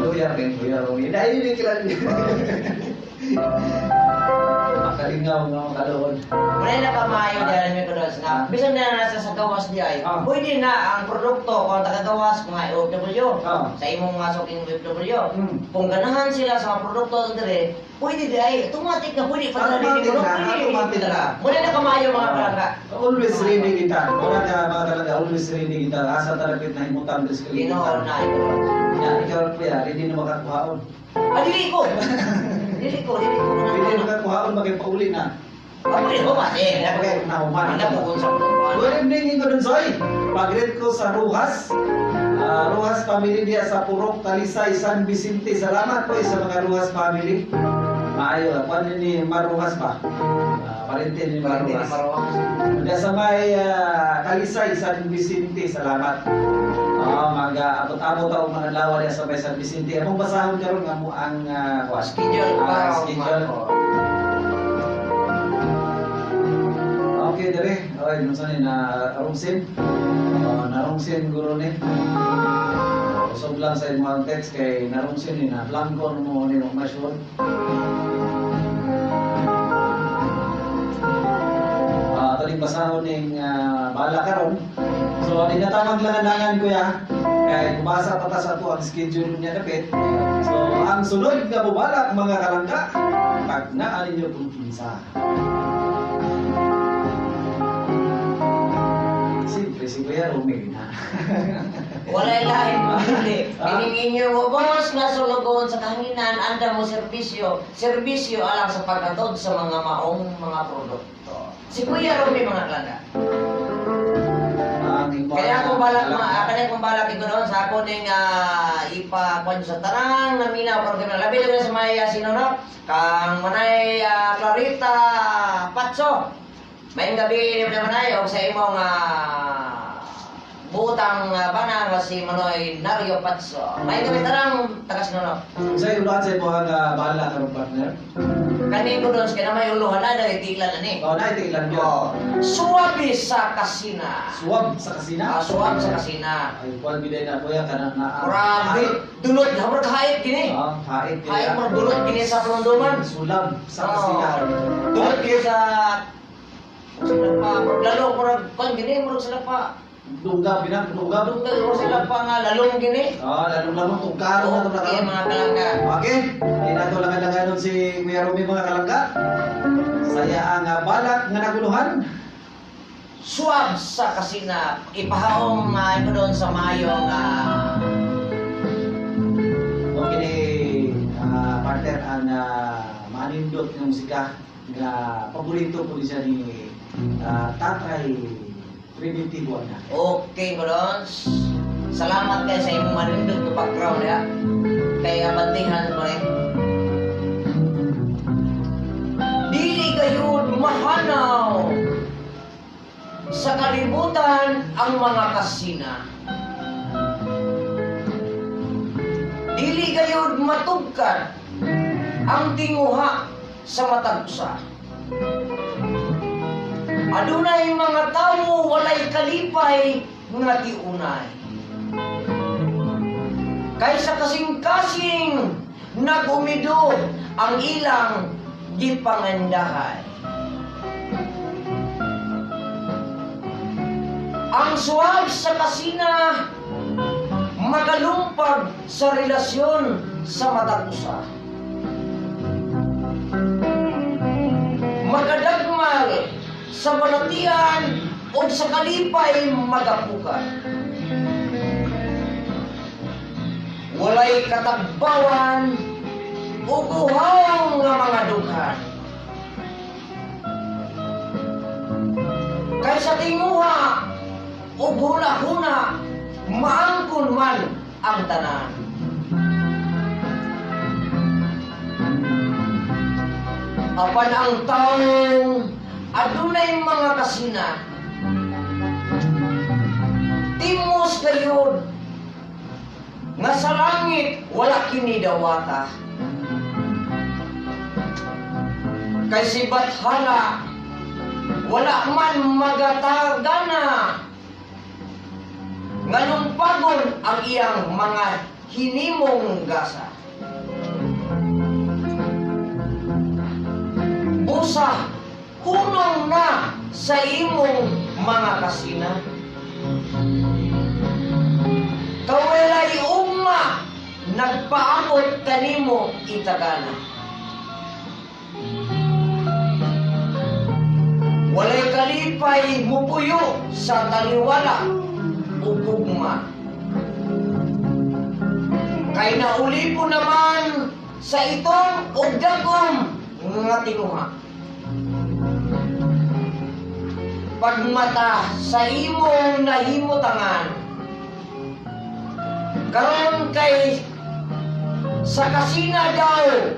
[SPEAKER 7] Luya rin, Kuya Romy. Dahil yun kila. Makalingaw nga makaloon.
[SPEAKER 9] Wala na pa maayo dahil may kudos na. Bisan na nasa sa gawas di ay. Pwede na ang produkto kung taga-gawas mga OFW. Sa imong mga suking OFW. Kung ganahan sila sa mga produkto dire, pwede di ay automatic na pwede pa
[SPEAKER 7] Automatic
[SPEAKER 9] dili
[SPEAKER 7] na, automatic na.
[SPEAKER 9] Wala na kamayo mga palangga.
[SPEAKER 7] Always ready kita. Wala ka mga talaga, always ready kita. Asa talapit na himutan des
[SPEAKER 9] Ginoo
[SPEAKER 7] kalimutan.
[SPEAKER 9] na ito.
[SPEAKER 7] Ya, ikaw kuya, ready na makakuhaon.
[SPEAKER 9] Ah, dili ko. Dili ko, dili ko.
[SPEAKER 7] Ready na makakuhaon, makipauli na.
[SPEAKER 9] Ah, pwede ko ba? Eh,
[SPEAKER 7] Okay, nahuman.
[SPEAKER 9] Ano ko kung sa
[SPEAKER 7] Good evening, Ingo Dunsoy. Pag-greet ko sa Ruhas. Ah, Ruhas family diya sa Purok, Talisay, San Vicente. Salamat po sa mga Ruhas family. Maayo, kwan ni Maruhas ba? Ah, parente ni Maruhas. Diya sa may Talisay, San Vicente. Salamat. Ah, mag-abot-abot ako mga adlaw diya sa may San Vicente. Among basahon karon nga mo ang kwan?
[SPEAKER 9] Schedule
[SPEAKER 7] Ah,
[SPEAKER 9] para
[SPEAKER 7] schedule. Okay, dere. Okay, nung saan na rungsin. Oh, narungsin guro ni. Usog lang sa imong text kay narungsin ni na blanco mo ni mo ma-sure. Ah, taling basahon ning bala karon. So, di na tamang langan kuya. Kay kubasa pa ta sa ato ang schedule niya dapit. So, ang sunod nga bubalak mga kalangka, pag naa ninyo kung kinsa. Siyempre, si Kuya Romel na.
[SPEAKER 9] Walay lain kundi. Kining inyong ubos nga sulugon sa kahanginan, anda mo serbisyo. Serbisyo alang sa pagkatod sa mga maong mga produkto. Si Kuya Romy mga kalangga.
[SPEAKER 7] Ang imong
[SPEAKER 9] Kaya kung balak
[SPEAKER 7] kalangka.
[SPEAKER 9] ma, kaya kung balak ko doon sa ako ning ipakuan sa tanang naminaw karon kay labi labi sa may sino no? Kang Manay Clarita Patso. Maayong gabi ni Manay og sa imong butang bana nga si Manoy Nario Patso. Maayong gabi tanang taga sino no?
[SPEAKER 7] Sa uluhan sa imong bala karon partner.
[SPEAKER 9] Kani ko doon kay na may uluhan na dahil tilan na ni.
[SPEAKER 7] Oh, na itilan yun.
[SPEAKER 9] Oh, suwabe sa kasina.
[SPEAKER 7] Suwab sa kasina.
[SPEAKER 9] Ah, suwab sa kasina.
[SPEAKER 7] Ay, kuwan biday na kuya kanang naa.
[SPEAKER 9] Murag dulot na murag kahit gini.
[SPEAKER 7] Ah, hait
[SPEAKER 9] Kahit murag dulot gini sa palunduman.
[SPEAKER 7] Sulam sa kasina.
[SPEAKER 9] Dulot gini sa sila pa murag lalo murag kon gini murag sila pa.
[SPEAKER 7] Dunggab binang dunggab.
[SPEAKER 9] Dungga murag sila pa nga lalong gini.
[SPEAKER 7] Ah, lalong-lalong tungkaro na itong
[SPEAKER 9] Okay, mga kalangga.
[SPEAKER 7] Okay, hindi na ito langan-langanon si Kuya Rumi mga kalangga. Saya ang balak nga naguluhan.
[SPEAKER 9] Suwab sa kasina ipahaom ko doon sa mayong
[SPEAKER 7] Okay ni partner ang manindot ng musika nga paborito po siya ni Tatay Primitivo na.
[SPEAKER 9] Okay, Godons. Salamat kay sa imong manindot nga background ya. Kay abantihan ko eh. Dili gayud mahanaw sa kalibutan ang mga kasina. Dili gayud matugkad ang tinguha sa matag usa. Adunay mga tawo walay kalipay nga tiunay. Kaysa kasing-kasing nagumido ang ilang gipangandahay. Ang suwab sa kasina magalumpag sa relasyon sa matag usa. Magadagmal sa balatian o sa kalipay magapukan. Walay katagbawan o guhaw nga mga dughan. Kaysa tinguha o huna-huna, maangkon man ang tanan. Apan ang taong adunay mga kasina, timos gayud nga sa langit wala kini dawata. Kay si Bathala Wala man magatagana nganong pagon ang iyang mga hinimong gasa. Busa, hunong na sa imong mga kasina. Kawelay ugma, nagpaabot kanimo itagana. Walay kalipay mupuyo sa taliwala o gugma. Kay nauli po naman sa itong og dagom nga tinuha. Pagmata sa imong nahimutangan, karon kay sa kasina daw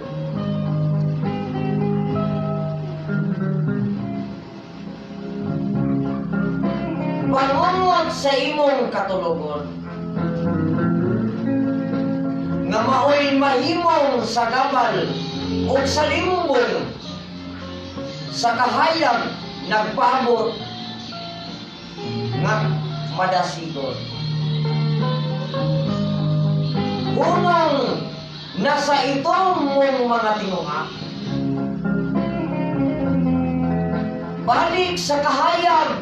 [SPEAKER 9] pangungot sa imong katulogon nga maoy mahimong sa gabal o sa limbong sa kahayag nagpaabot nga madasigon. Unong nasa itong mong mga tinunga, balik sa kahayag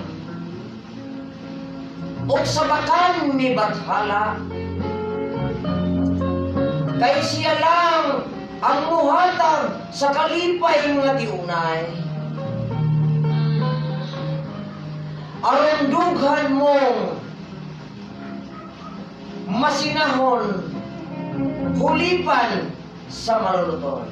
[SPEAKER 9] o sa bakan ni Bathala, kay siya lang ang muhatag sa kalipay nga tiunay. Aron dughan mong masinahon, hulipan sa maluluton.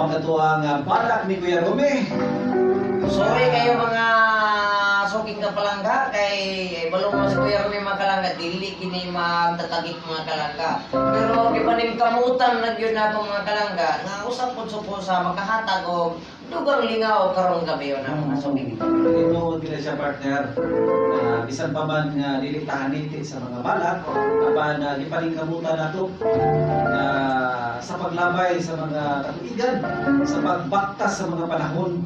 [SPEAKER 7] Ang katuang balak ni Kuya Rome.
[SPEAKER 9] Sorry kayo mga suking kapalangga kay balong mo si Kuya Rome mga kalangga, dili kini magtatagik mga kalangga. Pero gipaning kamutan na gyud nato mga kalangga nga usap pud supo sa makahatag og dugang lingaw karong gabi na mga suking.
[SPEAKER 7] Tinuod gina siya partner. Na bisan pa man nga dili tahaniti sa mga balak, apan gipaningkamutan nato na sa paglabay sa mga katuigan, sa pagbaktas sa mga panahon,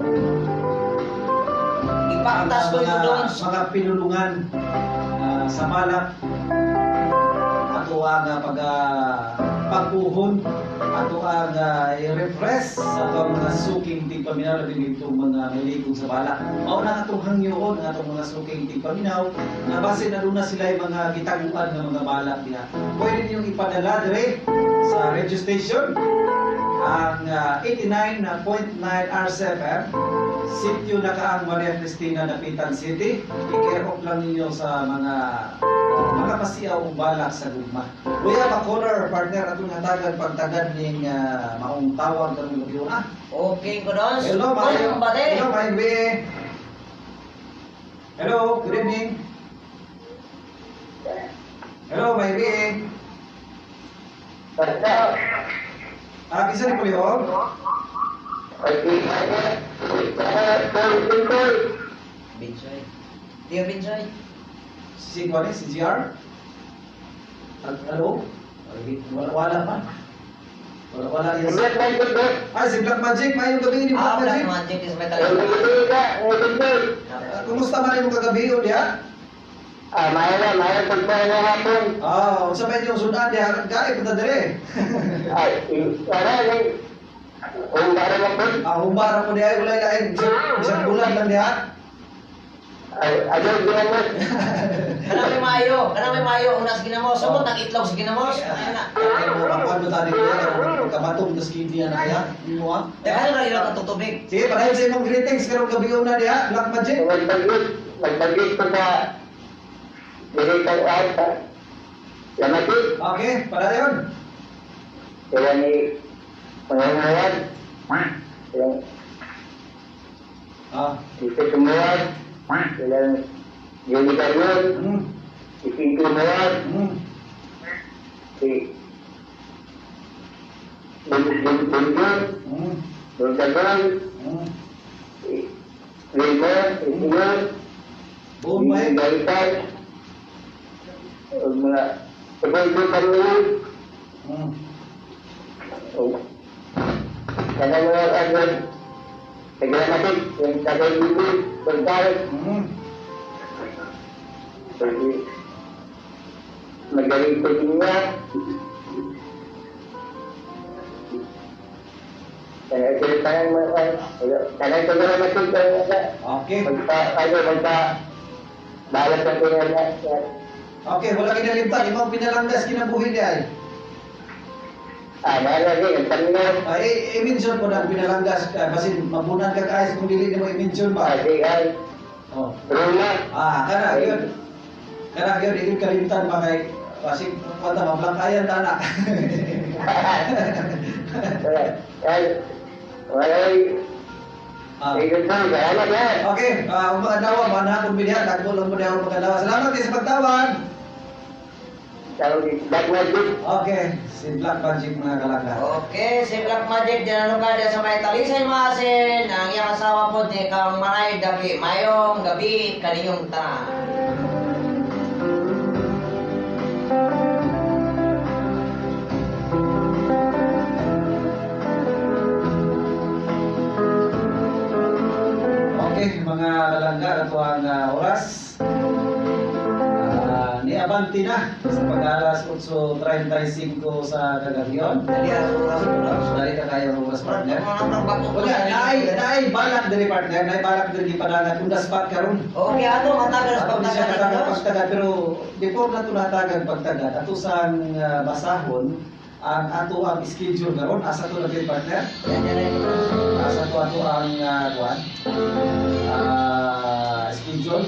[SPEAKER 9] Ipaktas ko ito doon.
[SPEAKER 7] Mga pinulungan sa balak ato ang pag-uhon, ato ang i-refresh sa atong mga suking tigpaminaw, labi nitong mga miligong sa balak. Mao na atong hangyoon ang atong mga suking tigpaminaw na base na doon na sila yung mga gitaguan ng mga balak diha. Pwede ninyong ipadala dire sa radio station ang 89.9 RCFM, Sitio Nakaang, Maria Cristina, Dapitan City. I-care off lang ninyo sa mga mga pasiyaw o balak sa gugma. We have a caller, partner, atong hatagan pagtagad ning maong tawag karong gabi.
[SPEAKER 9] Okay ko doon.
[SPEAKER 7] Hello, Mayo.
[SPEAKER 9] Kumbate.
[SPEAKER 7] Hello, Mayo. Hello, good evening. Hello, Mayo. Kisa ni Pulihog?
[SPEAKER 9] Binsoy. Tiyo Binsoy.
[SPEAKER 7] Si Kuan si GR? Hello? Wala, wala pa. Wala, wala. Yes. Ah, si Black Magic. Mayong gabi ni Black
[SPEAKER 9] Black
[SPEAKER 7] Magic.
[SPEAKER 9] Magic is may talaga.
[SPEAKER 7] Kumusta man imong kagabi diha?
[SPEAKER 8] Mayo na, mayo pagbahay na hapon.
[SPEAKER 7] Unsa pa inyong sudan diha? Gaib ta dire.
[SPEAKER 8] Ay, ara, humbara lang po.
[SPEAKER 7] Humbara po diha, wala lain. Bisag bulan lang diha.
[SPEAKER 8] Ay, ayaw, ginamos.
[SPEAKER 9] Kanang may mayo, kanang may mayo una sa ginamos, sumot ang itlog sa ginamos. Ayun na.
[SPEAKER 7] Ay mo kakuan mo tani kuya, kamatong tas kidney na kaya. Imo ah.
[SPEAKER 9] Daghan ra ila katong tubig.
[SPEAKER 7] Sige, padayon sa imong greetings karong gabi una diha, Black Magic.
[SPEAKER 8] Magbagit pa sa diri ka sa Lamati.
[SPEAKER 7] Okay, padayon.
[SPEAKER 8] Sila ni Pangawan. Sila dito sumuwag. Sila Jenny Carlos. Si Pinto Muwag. Si
[SPEAKER 10] Bunjun, Bunjagon, Wilmer, Isiyon,
[SPEAKER 7] Buon ba eh?
[SPEAKER 10] Gaitan, mga Ibon Paruwi, kanang mga ano, Tagalamatik, yung Tagay-Bibi, Bangkal, Magaling ko din niya. Kanang Tagalamatik,
[SPEAKER 7] Okay.
[SPEAKER 10] Magpa, ano, magpa, balat ang tinga.
[SPEAKER 7] Okay, wala kinalimtan. Imong pinalanggas kinabuhi di ay.
[SPEAKER 10] Ah, nalagi, ang tanong.
[SPEAKER 7] Ay, i-mention po na ang pinalanggas. Basin, mabunan ka guys kung dili nimo i-mention ba.
[SPEAKER 10] Kasi ay,
[SPEAKER 7] Oh.
[SPEAKER 10] Rula.
[SPEAKER 7] Ah, kana gyud. Kana gyud dili kalimtan ba kay basig kwanta mablangkayan ta na.
[SPEAKER 10] Ay, walay, salamat yan.
[SPEAKER 7] Okay, ang mga dawa, manahapon binyan, dagbo lang mo niya ang mga dawa. Salamat din sa pagtawag.
[SPEAKER 10] Black Magic.
[SPEAKER 7] Okay, si Black Magic mga kalangga.
[SPEAKER 9] Okay, si Black Magic dyan ka dyan sa may Talisay Maasin. Ang iyang asawa po ni Kang Maray Gabi. Mayong gabi kaniyong tanan.
[SPEAKER 7] Okay, mga kalangga, ito ang oras. Ni-abanti na sa pag-alas 8:35 sa kagabion.
[SPEAKER 9] Dali ang oras po.
[SPEAKER 7] Dali ka kayo ang oras, partner. Wala, naay balak diri partner, naay balak diri gipadangat on the spot karon.
[SPEAKER 9] Okay, ato matagal sa
[SPEAKER 7] Ato di siya
[SPEAKER 9] pagtagal.
[SPEAKER 7] katagad pagtagad pero before na tunatagan pagtagad ato sang basahon ang ato ang schedule karon asa to na gyud, partner? Asa to ato ang kuan? Schedule.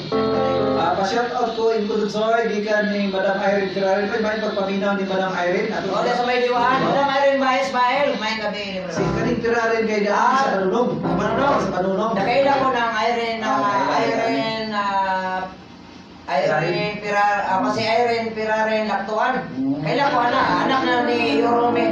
[SPEAKER 7] Pa-shout out ko include soy gikan ni Madam Irene Ferrari. May pagpaminaw ni Madam Irene. Ato
[SPEAKER 9] O, sa may diwaan. Madam Irene Baez Bael, may gabi.
[SPEAKER 7] Si kaning Ferrari kay daan sa Banunong.
[SPEAKER 9] Banunong.
[SPEAKER 7] Sa Banunong.
[SPEAKER 9] Nakaila ko ng Irene,
[SPEAKER 7] Ah,
[SPEAKER 9] Irene, Irene Pirar, kasi Irene Piraren Laktuan. Kaila ko anak, anak na ni Yorome,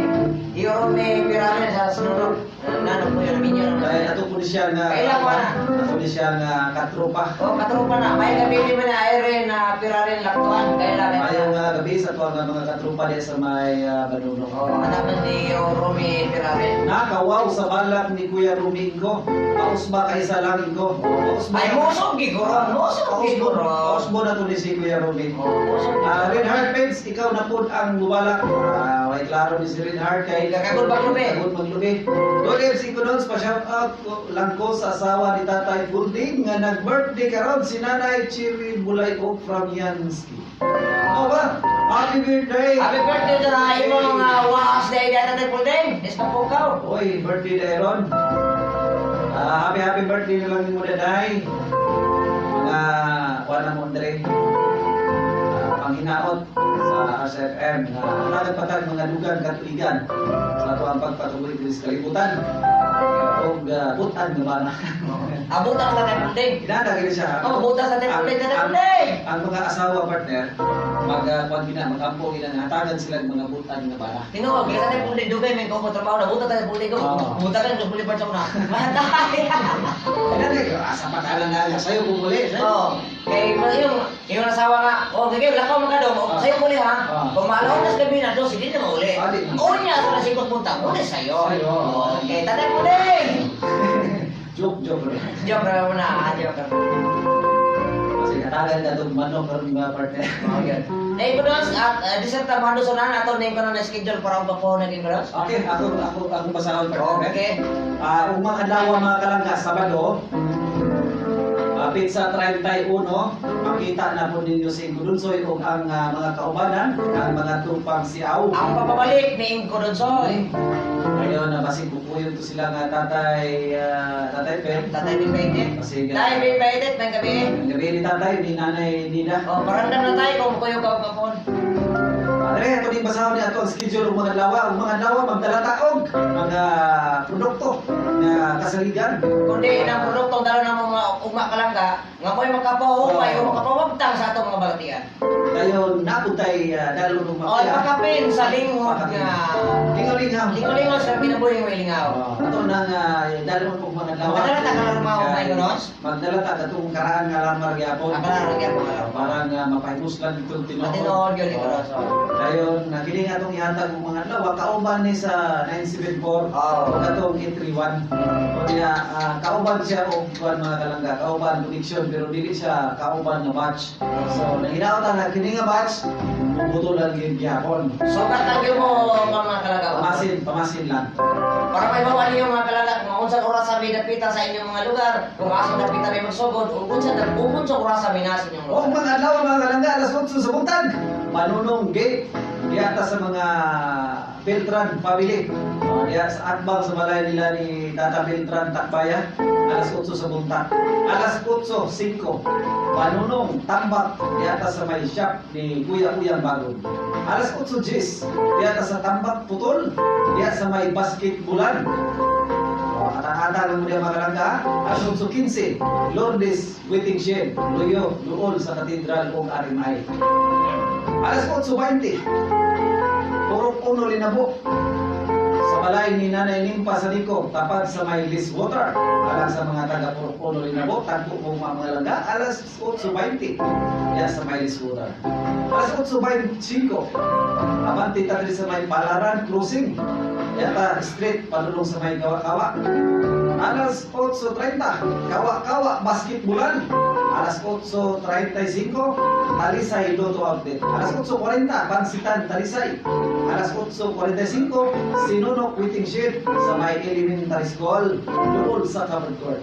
[SPEAKER 9] Yorome Piraren sa Sinulog. Nano po yun, minyo.
[SPEAKER 7] Dahil ato po ni siya nga
[SPEAKER 9] Kaila ko na.
[SPEAKER 7] ato ni siya nga katropa.
[SPEAKER 9] Oh, katropa na. May gabi ni man na Irene na Piraren Laktuan. Kaila ko.
[SPEAKER 7] Mayong gabi sa tuwang mga katropa diya sa may Banunong.
[SPEAKER 9] Oh, anak na ni Yorome Piraren.
[SPEAKER 7] Nakawaw sa balak ni Kuya Domingo. Paus ba kay sa langit ko? Paus ba?
[SPEAKER 9] Ay, musog giguro, musog giguro.
[SPEAKER 7] Paus mo na to ni si Kuya Domingo.
[SPEAKER 9] Musog.
[SPEAKER 7] Reinhard Pence, ikaw na po ang mubalak. Way klaro ni si Reinhard kay
[SPEAKER 9] Kagod maglubi.
[SPEAKER 7] Kagod maglubi. Good MC Kunons, pa-shout out ko lang ko sa asawa ni Tatay Bulding nga nag-birthday karon si Nanay Chiri Bulayok from Yansky. Ano ba? Happy birthday!
[SPEAKER 9] Happy birthday sa imong waas na iya Tatay Bulding. Ispapukaw.
[SPEAKER 7] Oy, birthday na ron. Happy happy birthday na lang mo daday. Mga kuan mo Andre. Panghinaot sa SFM na nagpatag mga dugang katuigan sa ato ang pagpatuloy diri sa kalibutan. Og butan nga bana.
[SPEAKER 9] Abutan sa Tatay Bulding.
[SPEAKER 7] Kinada gid siya.
[SPEAKER 9] Oh, butan sa Tatay Bulding, Tatay Bulding.
[SPEAKER 7] Ang mga asawa partner mag kuan gina magampo gina nga hatagan sila og mga butan nga bana.
[SPEAKER 9] Tinuod, kaya sa Tatay Bulding dugay may ko trabaho na butan Tatay Bulding ko.
[SPEAKER 7] Oo.
[SPEAKER 9] Butan ka sa Boulevard sa una. Matay.
[SPEAKER 7] Kinada asa pa ka na sayo bumuli.
[SPEAKER 9] Oh, kay yung asawa nga, oh, sige, lakaw man ka dong. Oh, sayo uli ha. Kung maalaw na sa gabi na dos, hindi na mauli.
[SPEAKER 7] Ah, di na.
[SPEAKER 9] Unya sa nasikot punta, uli sa'yo.
[SPEAKER 7] Sa'yo.
[SPEAKER 9] Okay, Tatay Bulding.
[SPEAKER 7] Joke, joke.
[SPEAKER 9] Joke ra mo na, joke ra.
[SPEAKER 7] Kasi hatagan ka itong manok karon mga partner.
[SPEAKER 9] Okay. Nay ko dos at diserta mo sa na ato nay ko na schedule para og papo na ko dos.
[SPEAKER 7] Okay, ako basahon partner.
[SPEAKER 9] Okay.
[SPEAKER 7] Ugmang adlaw mga kalangga, Sabado. Pizza 31, makita na po ninyo si Gudunsoy ug ang mga kaubanan, ang mga tupang siaw.
[SPEAKER 9] Ang pababalik ni Ingko Donsoy.
[SPEAKER 7] Ngayon, na basig bukuyog to sila nga tatay, tatay Ben.
[SPEAKER 9] Tatay Ben Baitit.
[SPEAKER 7] Basig,
[SPEAKER 9] Tatay Ben Baitit, may gabi.
[SPEAKER 7] Ang gabi ni tatay, ni nanay Nina.
[SPEAKER 9] Oh, parandam na tayo kung kuyo ka papon.
[SPEAKER 7] Padre, ato din basahon ni ato ang schedule ng mga adlaw. Ang mga adlaw magdala taog mga produkto na kasaligan.
[SPEAKER 9] Kundi ng produktong dala ng mga ugma kalangga nga mo'y makapahupay o makapawagtang sa atong mga balatian.
[SPEAKER 7] Dayon napuntay dalo ng
[SPEAKER 9] O ipakapin sa linghod nga
[SPEAKER 7] Lingaw-lingaw.
[SPEAKER 9] lingaw-lingaw sa kinabuhi ng lingaw.
[SPEAKER 7] Oh, ato nang dalo kong mga adlaw.
[SPEAKER 9] Magdala ta karon mao, Mayor Ros?
[SPEAKER 7] Magdala ta katong karaan nga alarma gyapon.
[SPEAKER 9] Ah, karaan gyapon, alarma.
[SPEAKER 7] Para nga mapahimuslan itong tinuod.
[SPEAKER 9] Matinuod yun, Ito Ros, oh.
[SPEAKER 7] Dayon na kini nga atong ihatag og mga adlaw kauban ni sa 974
[SPEAKER 9] Oo.
[SPEAKER 7] ug atong 831. Kanya kauban siya og kuan mga kalangga, kauban connection pero dili siya kauban nga batch. So nanginaot na kini nga batch butulan gyud gyapon.
[SPEAKER 9] So katagyo mo mga kalangga.
[SPEAKER 7] Pamasin, pamasin lang.
[SPEAKER 9] Para may bawa ninyo mga kalangga kung unsa oras sa dapita sa inyong mga lugar, kung asa dapita may magsugod, ug unsa oras sa minas inyong
[SPEAKER 7] O
[SPEAKER 9] lugar.
[SPEAKER 7] mga adlaw mga kalangga, alas 8 sa buntag, Manunong Gate, diya ta sa mga Beltran family. O, diya sa atbang sa balay nila ni Tata Beltran Takbaya, alas 8 sa buntag. Alas 8:05, Manunong Tambak, diya ta sa may shop ni Kuya Uyang Bagong. Alas 8:10, diya ta sa Tambak Putol, diya sa may basketbulan. O, atang-ata lang mo diya mga kalangga. Alas 8:15, Lourdes Waiting Shed, Luyo, Luol sa Katedral ug RMI. Alas 8:20, Purok Uno Linabo, sa balay ni Nanay Nimpa sa Nico, tapad sa may Water. Alang sa mga taga Purok Uno Linabo, tagpo mo mga langga, alas 8:20, yan sa may Water. Alas 8:25, abante ta diri sa may Palaran Crossing, yata street padulong sa may Kawa-Kawa. Alas 8:30, Kawa-Kawa Basketbulan. Alas 8:35, Talisay Lotto Outlet. Alas 8:40, Pansitan Talisay. Alas 8:45, Sinunok Waiting Shed sa may Elementary School, doon sa covered court.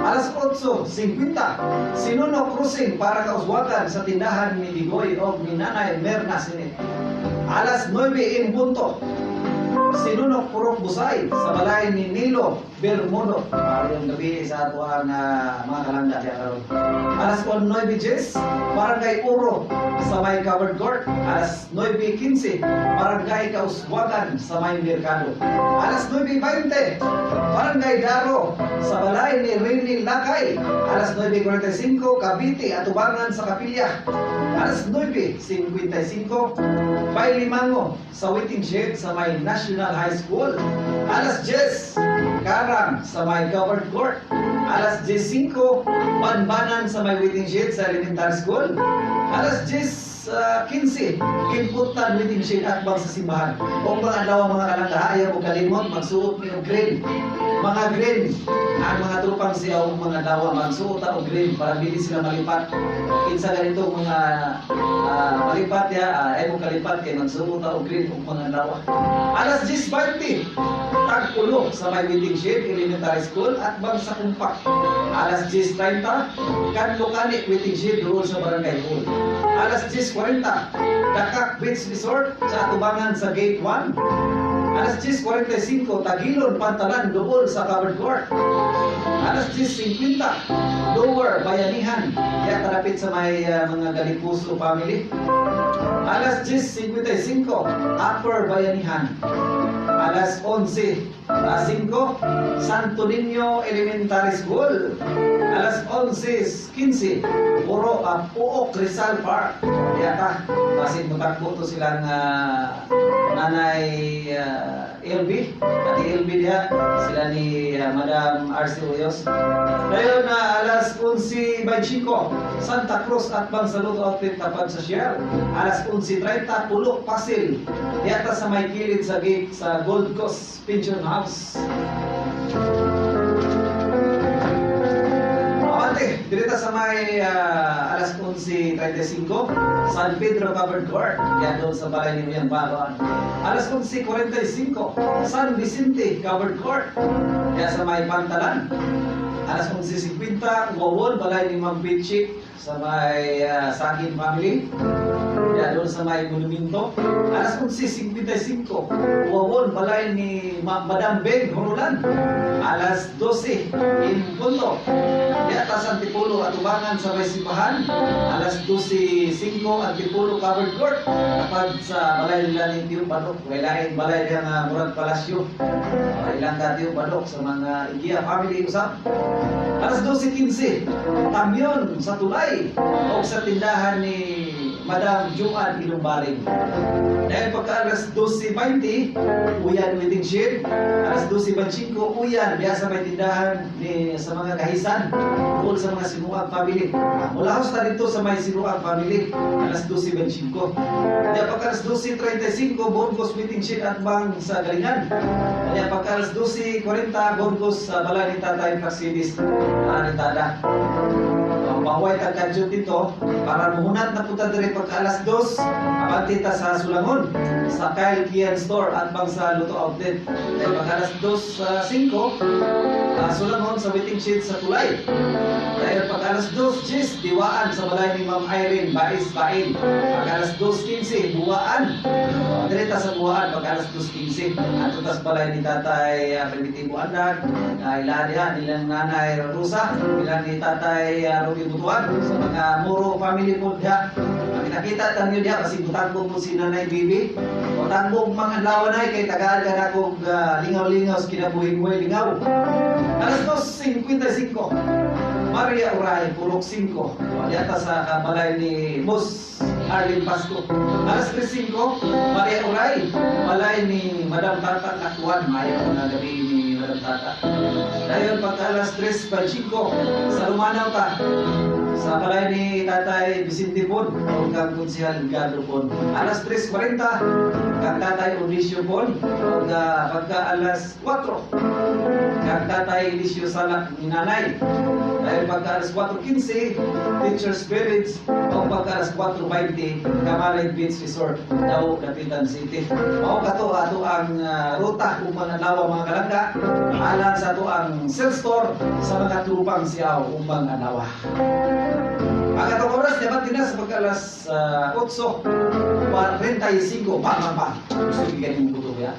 [SPEAKER 7] Alas 8:50, Sinunok Crossing para kauswagan sa tindahan ni Digoy o ni Nanay Merna Sinit. Alas 9 en punto, Sinunok Purok Busay sa balay ni Nilo Bermudo. Maayong gabi sa ato ang mga kalangga diya karon. Alas 9:10, Barangay Uro sa may covered court. Alas 9:15, Barangay Kauswagan sa may Merkado. Alas 9:20, Barangay Daro sa balay ni Rene Lakay. Alas 9:45, Cavite, Atubangan sa Kapilya. Alas 9:55, Bailimango sa waiting shed sa may National High School. Alas 10, Karang sa may covered court. Alas 10:05, Banbanan sa may waiting shed sa Elementary School. Alas 10:15, Kimputan waiting shed at bang sa simbahan. O mga adlaw mga kalangga, ayaw mo kalimot, magsuot ni og green. Mga green, ang mga trupang siya o mga dawa, magsuot og green para dili sila malipat. Kinsa ganito mga malipat ya, ay mo kalipat kay magsuot og green og mga dawa. Alas 10:20, Tagpulo sa may waiting shed, Elementary School at bang sa Kumpak. Alas 10:30, Kanlukani waiting shed doon sa Barangay Hall. Alas 10:40, Dakak Beach Resort sa atubangan sa Gate 1. Alas 10:45, Tagilon, Pantalan doon sa covered court. Alas 10:50, Lower Bayanihan, kaya kalapit sa may mga Galipuso family. Alas 10:55, Upper Bayanihan. Alas 11:05, Santo Niño Elementary School. Alas 11:15, Puro Puok Rizal Park. Kaya ta, basin mutakbo to silang Nanay LB, Ate LB diha, sila ni Madam RC Uyos. Dayon na alas 11:25, Santa Cruz at Bangsaluto Outfit tapad sa Shell. Alas 11:30, Pulok Pasil. Diha ta sa may kilid sa gate sa Gold Coast Pension House. Abante, direta sa may alas 11:35, San Pedro Covered Court. Yan doon sa balay ni Uyang Baron. Alas 11:45, San Vicente Covered Court. Yan sa may Pantalan. Alas 11:50, Wawon, balay ni Ma'am Pichi sa may Sakin family. Yan doon sa may Monumento. Alas 11:55, Wawon, balay ni Madam Beng Horolan. Alas Alas 12 in punto. Diha ta sa Antipolo, atubangan sa may simbahan. Alas 12:05, Antipolo Covered Court. Tapad sa balay nila ni Tio Badok. May laing balay diha nga murag palasyo. Ilang ka Tio Badok sa mga Igia family usab. Alas 12:15, Tamyon sa Tulay o sa tindahan ni Madam Joan Ilumbaring. Dahil pagka alas 12:20, Uyan Wedding Shed. Alas 12:25, Uyan, diya sa may tindahan ni, sa mga kahisan, doon sa mga Sinuang family. Mula house na dito sa may Sinuang family, alas 12:25. Dahil pagka alas 12:35, Burgos Wedding Shed at Bang sa Galingan. Dahil pagka alas 12:40, Burgos sa balay ni Tatay Praxidis, ni Tada. Mahuway tag kadyot dito para muhunat na punta diri pagka alas 2, abante ta sa Sulangon sa Kyle Kian Store at bang sa Luto Outlet. Dahil pagka alas 2 5, Sulangon sa waiting shed sa Tulay. Dahil pagka alas 2:10, Diwaan sa balay ni Ma'am Irene Bais Bain. Pagka alas 2:15, Buwaan. Diri ta sa Buwaan pagka alas 2:15. Ato tas balay ni Tatay Primitivo Andag, ila diha nilang Nanay Rosa, nilang ni Tatay Ruby Butuan, sa mga Muro family po diha. Makita-kita tanyo diha kasi butanggo po si Nanay Bibi. O tanggong mga adlaw nay kay tagaan ka na kog lingaw-lingaw sa kinabuhi mo lingaw. Alas 2:55, Maria Uray, Purok 5. O, diha ta sa kabalay ni Boss Arlene Pasco. Alas 3:05, Maria Uray, balay ni Madam Tata Katuan. Maayo na gabi ni Madam Tata. Dayon pagka alas 3:25, sa Lumanaw ta, sa balay ni Tatay Vicente Pon o kang Konsehal Edgardo Pon. Alas 3:40, kang Tatay Onicio Pon o pagka alas 4, kang Tatay Eliseo Salak ni Nanay. Dahil pagka alas 4:15, Teacher's Village o pagka alas 4:20, Kamalay Beach Resort, Dao, Dapitan City. Mao kato ato ang ruta upang adlaw, mga kalangga, alang sa ato ang sales store sa mga trupang siyaw upang adlaw. Ang atong oras, dapat din na sa pagka alas 8:45, pa pa pa. Kusugin ka mo buto ya.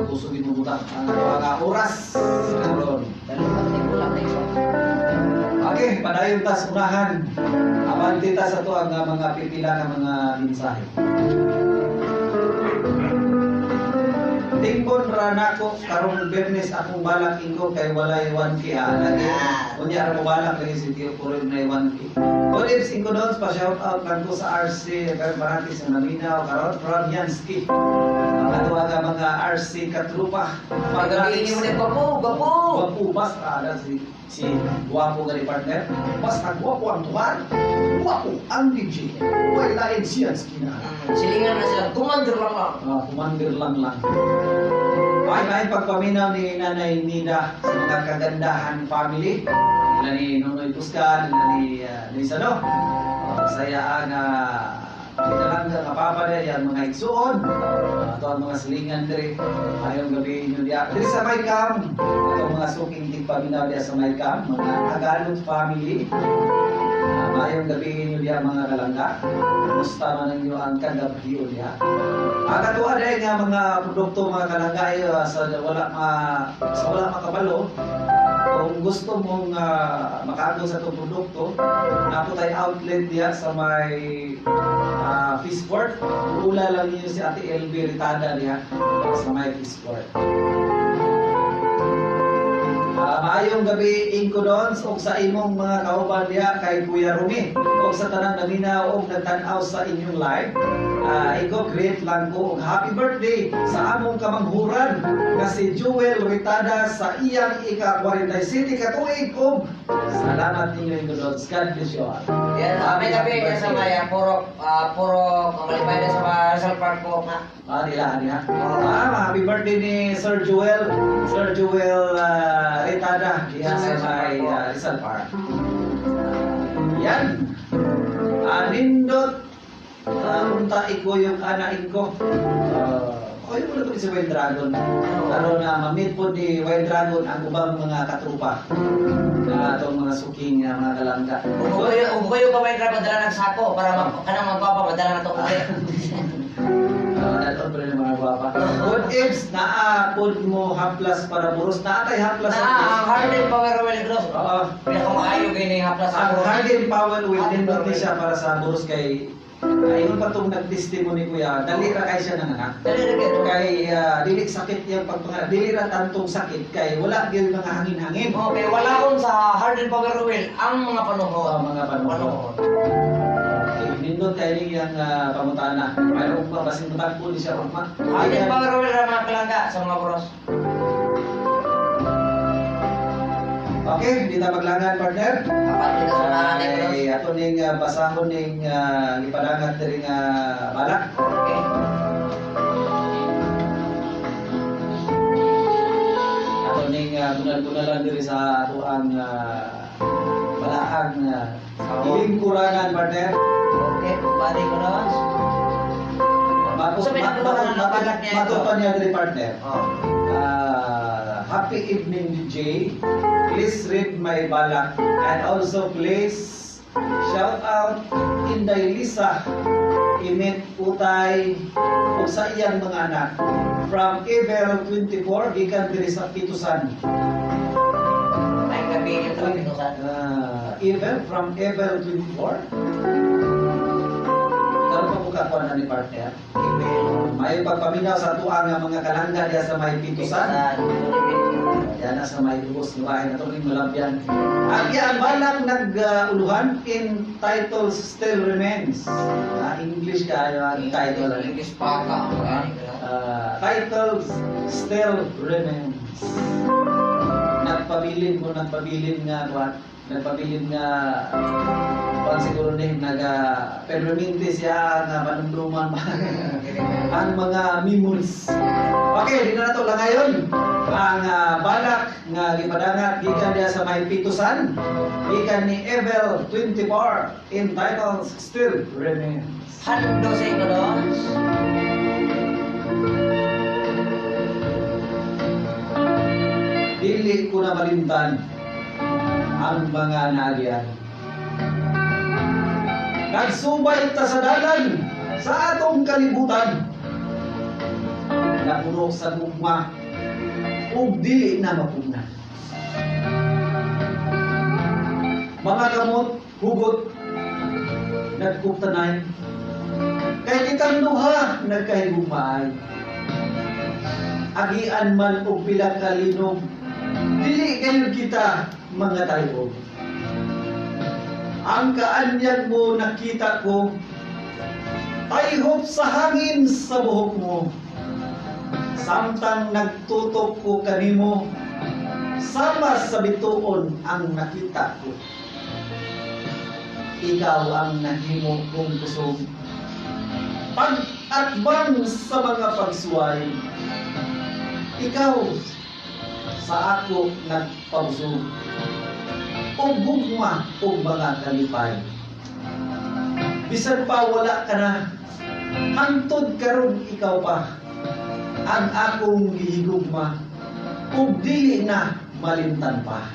[SPEAKER 7] Kusugin mo buta. Ang ato ang oras karon. Okay, padayon ta sa unahan. Abante ta sa ato ang mga pipila nga mga mensahe. Timbon ra nako karong Biyernes akong balak ingko kay walay 1K ha. Lagi unya ra mo balak lagi si Tio Purim na 1K. Olives ingko doon pa shout out lang ko sa RC kay Baratis nga naminaw karon from Yansky. Ang ato ang mga RC katrupa.
[SPEAKER 9] Pagabi mo ni gwapo, gwapo.
[SPEAKER 7] Gwapo basta ada si si gwapo nga ni partner. Basta gwapo ang tuwan, gwapo ang DJ. Way lain si Yansky na.
[SPEAKER 9] Silingan na sila, commander lang lang.
[SPEAKER 7] Ah, commander lang lang. Ay, may pagpaminaw ni Nanay Nida sa mga kagandahan family. Nila ni Nonoy Tuscan, nila ni Lisa, no? Saya ang pinalangga nga papa niya, yan mga igsuon. Ato ang mga silingan diri. Ayong gabi inyo diya. Diri sa Maykam, atong mga suking tigpaminaw diya sa Maykam, mga Agalot family. Maayong gabi inyo diya mga kalangga. Kumusta man ninyo ang kagabi diya? Ang katuwa dahil nga mga produkto mga kalangga ay sa wala makabalo. Kung gusto mong makaagaw sa itong produkto, napo tayo outlet diya sa may Fishport. Ula lang niyo si Ate LB Ritada diya sa may Fishport. Maayong gabi ingko dons og sa imong mga kauban diha kay Kuya Rumi og sa tanang naminaw og nagtan-aw sa inyong live. Iko great lang ko og happy birthday sa among kamanghuran nga si Jewel Ritada sa iyang ika-47 ka tuig og salamat ninyo ingko dons. God bless you all.
[SPEAKER 9] Yan, may gabi yan sa may puro, puro, kamalipay na sa mga Rizal Park po nga.
[SPEAKER 7] Nila, nila. Happy birthday ni Sir Joel. Sir Joel Ritada diha sa may Rizal Park. Yan. Nindot. Unta iko yung anain ko. Okay mo na ito si Wild Dragon. Karon na ma-meet po ni Wild Dragon ang ubang mga katrupa na atong mga suking mga kalangga.
[SPEAKER 9] Kung kayo pa Wild Dragon, dala ng sako para kanang magpapa, madala na ito ulit.
[SPEAKER 7] Padalon pa rin ang mga gwapa. Good Ibs, naa pod mo haplas para buros. Naa tay haplas
[SPEAKER 9] Na,
[SPEAKER 7] sa buros.
[SPEAKER 9] ang Harden Power Oil Cross.
[SPEAKER 7] Oo.
[SPEAKER 9] Pinakamaayo kayo na yung haplas sa
[SPEAKER 7] Ang
[SPEAKER 9] buros.
[SPEAKER 7] Harden Power Oil,
[SPEAKER 9] Harden
[SPEAKER 7] nindot
[SPEAKER 9] Power
[SPEAKER 7] ni
[SPEAKER 9] Oil.
[SPEAKER 7] siya para sa buros kay Ayun pa itong nag-testimony kuya, dali ra kay siya nanganak.
[SPEAKER 9] Dali ra kayo.
[SPEAKER 7] Kay dili sakit yung pagpanganak, dili ra tantong sakit kay wala gyud mga hangin-hangin.
[SPEAKER 9] Okay, wala sa Harden Power Oil ang mga panuhot.
[SPEAKER 7] Oo, mga panuhot. Okay, nindot kay niyang pangutana. Mayroon pa basin matagpo ni siya ugma.
[SPEAKER 9] Harden Power Oil ra mga kalangga sa mga buros.
[SPEAKER 7] Okay, di ta maglangan partner.
[SPEAKER 9] Apat kita sa unahan ni Buros.
[SPEAKER 7] Ay, ato ning basahon ning gipadangat diri nga balak.
[SPEAKER 9] Okay.
[SPEAKER 7] Ato ning bunal-bunalan diri sa atoang balaang lingkuranan partner.
[SPEAKER 9] Okay, bari ko na.
[SPEAKER 7] Bago
[SPEAKER 9] So, may nakuha na balak niya ito.
[SPEAKER 7] mato pa niya diri partner.
[SPEAKER 9] Oh.
[SPEAKER 7] Happy evening DJ. Please read my balak and also please shout out Inday Lisa Imit Utay ug sa iyang mga anak from Abel 24 gikan diri sa Pitusan.
[SPEAKER 9] Ay, gabi yung trapitusan.
[SPEAKER 7] Abel from Abel 24. Karon pa buka ko na ni partner. May pagpaminaw sa tuang nga mga kalangga diya sa may Pitusan. Yan na sa may ubos ng bahay na ito malabyan. Ang iyang balak nag-uluhan in title still remains. English kayo ang title.
[SPEAKER 9] English pa ka.
[SPEAKER 7] Title still remains. Nagpabilin mo, nagpabilin nga, kuwan, nagpabilin nga, kuwan siguro ni, naga, permanente siya nga manumduman ang mga memories. Okay, di na nato lang ngayon. Ang balak nga gipadangat gikan diya sa may pitusan, gikan ni Evel 24 entitled Still Remains.
[SPEAKER 9] Hando sa inyo dos.
[SPEAKER 7] Dili ko na malimtan ang mga naagian. Nagsubay ta sa dalan sa atong kalibutan. Napuno sa gugma ug dili na mapugnan. Mga kamot, hugot, nagkuptanay. Kay kitang duha nagkahigugmaay. Agian man og pila ka linog, dili kayo kita mga tayog. Ang kaanyag mo nakita ko, tayhop sa hangin sa buhok mo. Samtang nagtutok ko kanimo, sama sa bituon ang nakita ko. Ikaw ang nahimo kong kusog. Pag-atbang sa mga pagsuway, ikaw sa ako nagpabusog. O gugma o mga kalipay. Bisan pa wala ka na, hangtod karon ikaw pa. Ang akong gihigugma, ug dili na malimtan pa.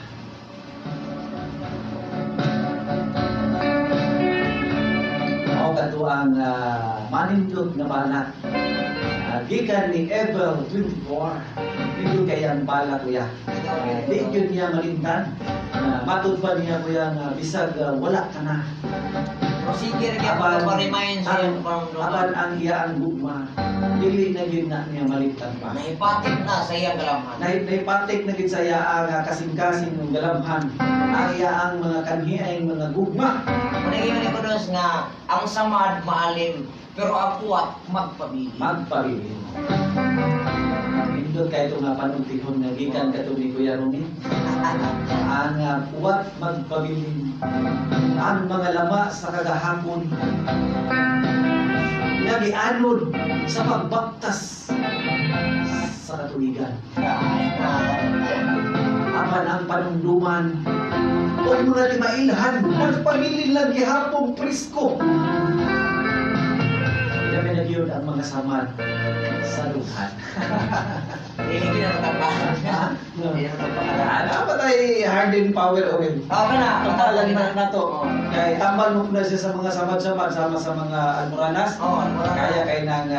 [SPEAKER 7] Mao kadto ang manindot nga balak. Gikan ni Abel 24. Dito kay ang bala kuya. Di yun niya malimtan. Matud pa niya kuya nga bisag wala ka na.
[SPEAKER 9] Sige rin kaya pa-remind sa iyong
[SPEAKER 7] Apan ang iya ang gugma. Dili na gyud na niya malimtan pa.
[SPEAKER 9] Nahipatik na sa iyang galamhan.
[SPEAKER 7] Naipatik na gid sa iya ang kasing-kasing ng galamhan. Ang iya ang mga kanhi ay mga gugma.
[SPEAKER 9] Managin ko dos nga ang samad maalim pero ang uwat magpabili.
[SPEAKER 7] Magpabilin. Nindot kayo itong panultihon nga gikan kato ni Kuya Rumi. Ang uwat magpabilin. Ang mga lama sa kagahapon. Nga gianod sa pagbaktas sa katuwigan. Apan ang panumduman o mga timailhan, nagpabilin lang gihapong presko. Dami na gyud ang mga samad sa dughan.
[SPEAKER 9] Dili gyud na tatambahan. Dili na tatambahan.
[SPEAKER 7] Dapat ay Harden Power Oil.
[SPEAKER 9] Oh, kana.
[SPEAKER 7] Tambalan na na to.
[SPEAKER 9] Oo.
[SPEAKER 7] Kay tambal mo na siya sa mga samad-samad sama sa mga almoranas.
[SPEAKER 9] Oo, almoranas.
[SPEAKER 7] Kaya kay nang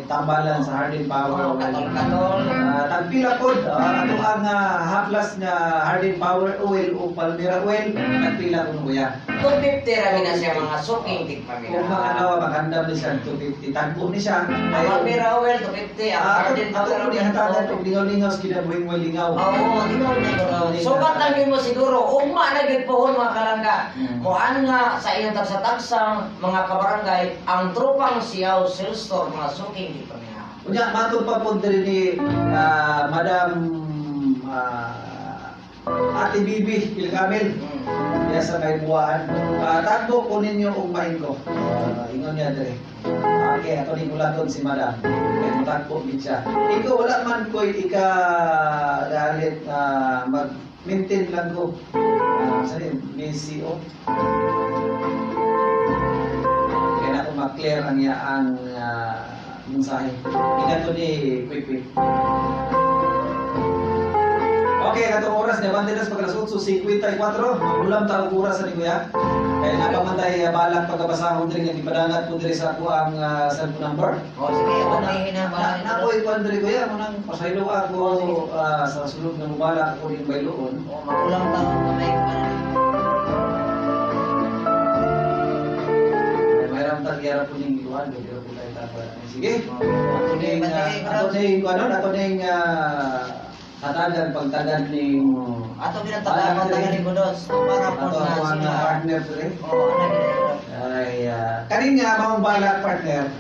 [SPEAKER 7] tambalan sa Harden Power
[SPEAKER 9] Oh,
[SPEAKER 7] Oil.
[SPEAKER 9] katol-katol.
[SPEAKER 7] Tagpila pod ato ang haplas nga Harden Power Oil o Palmera Oil, tagpila kuno kuya.
[SPEAKER 9] 250 rami na siya mga suking tigpamina.
[SPEAKER 7] Kung mga ano, magandam ni siya 250, tagpo ni siya.
[SPEAKER 9] Ang Palmera Oil, 250. Ang
[SPEAKER 7] Ah,
[SPEAKER 9] Harden
[SPEAKER 7] ato
[SPEAKER 9] Power
[SPEAKER 7] ato
[SPEAKER 9] Oil,
[SPEAKER 7] ni hatagan
[SPEAKER 9] 250.
[SPEAKER 7] og lingaw-lingaw sa kinabuhing way lingaw.
[SPEAKER 9] Oo, di mo na Sukat lang yun mo siguro. Ugma na gyud pohon mga kalangga. Muan nga sa inyong tagsa-tagsang mga kabarangay ang tropang Siaw Sales Store mga suking tigpamina.
[SPEAKER 7] Unya matod pa pod diri ni Madam Ate Bibi Pilkamel. Diya sa may buwahan. Tagbo ko ninyo og maingko. Ingon niya diri. Okay, ato ning ulaton si Madam. Kay motagbo gid siya. Ikaw wala man ko'y ika galit mag-maintain lang ko. Sa BCO. Kaya na ako ma-clear ang iyaang mensahe. Ika to ni Quick Quick. Okay, katong oras niya, bante nas pag alas 8:54, magulam ta og oras ani kuya. Kaya napamantay balak pagkabasahon diri nga gipadangat po diri sa ako ang cellphone number.
[SPEAKER 9] Oh, sige, ako na hina
[SPEAKER 7] Na ako ikuan diri kuya, mo nang pasaylo ako sa sulod nga mobalak ako ning bayloon.
[SPEAKER 9] Oh, magulang ta kamay ko na.
[SPEAKER 7] Ay, mayroon tag yara po ning iwan, diri po tayo tapos. Sige. Ato ning ato ning kuan ato ning hatagan pagtagan ning
[SPEAKER 9] Ato ginatagaan tagan ni Budos para po
[SPEAKER 7] ato
[SPEAKER 9] na
[SPEAKER 7] ako ang
[SPEAKER 9] sila.
[SPEAKER 7] partner diri.
[SPEAKER 9] Oh, ana gid.
[SPEAKER 7] Ay, kanin nga maong balak partner.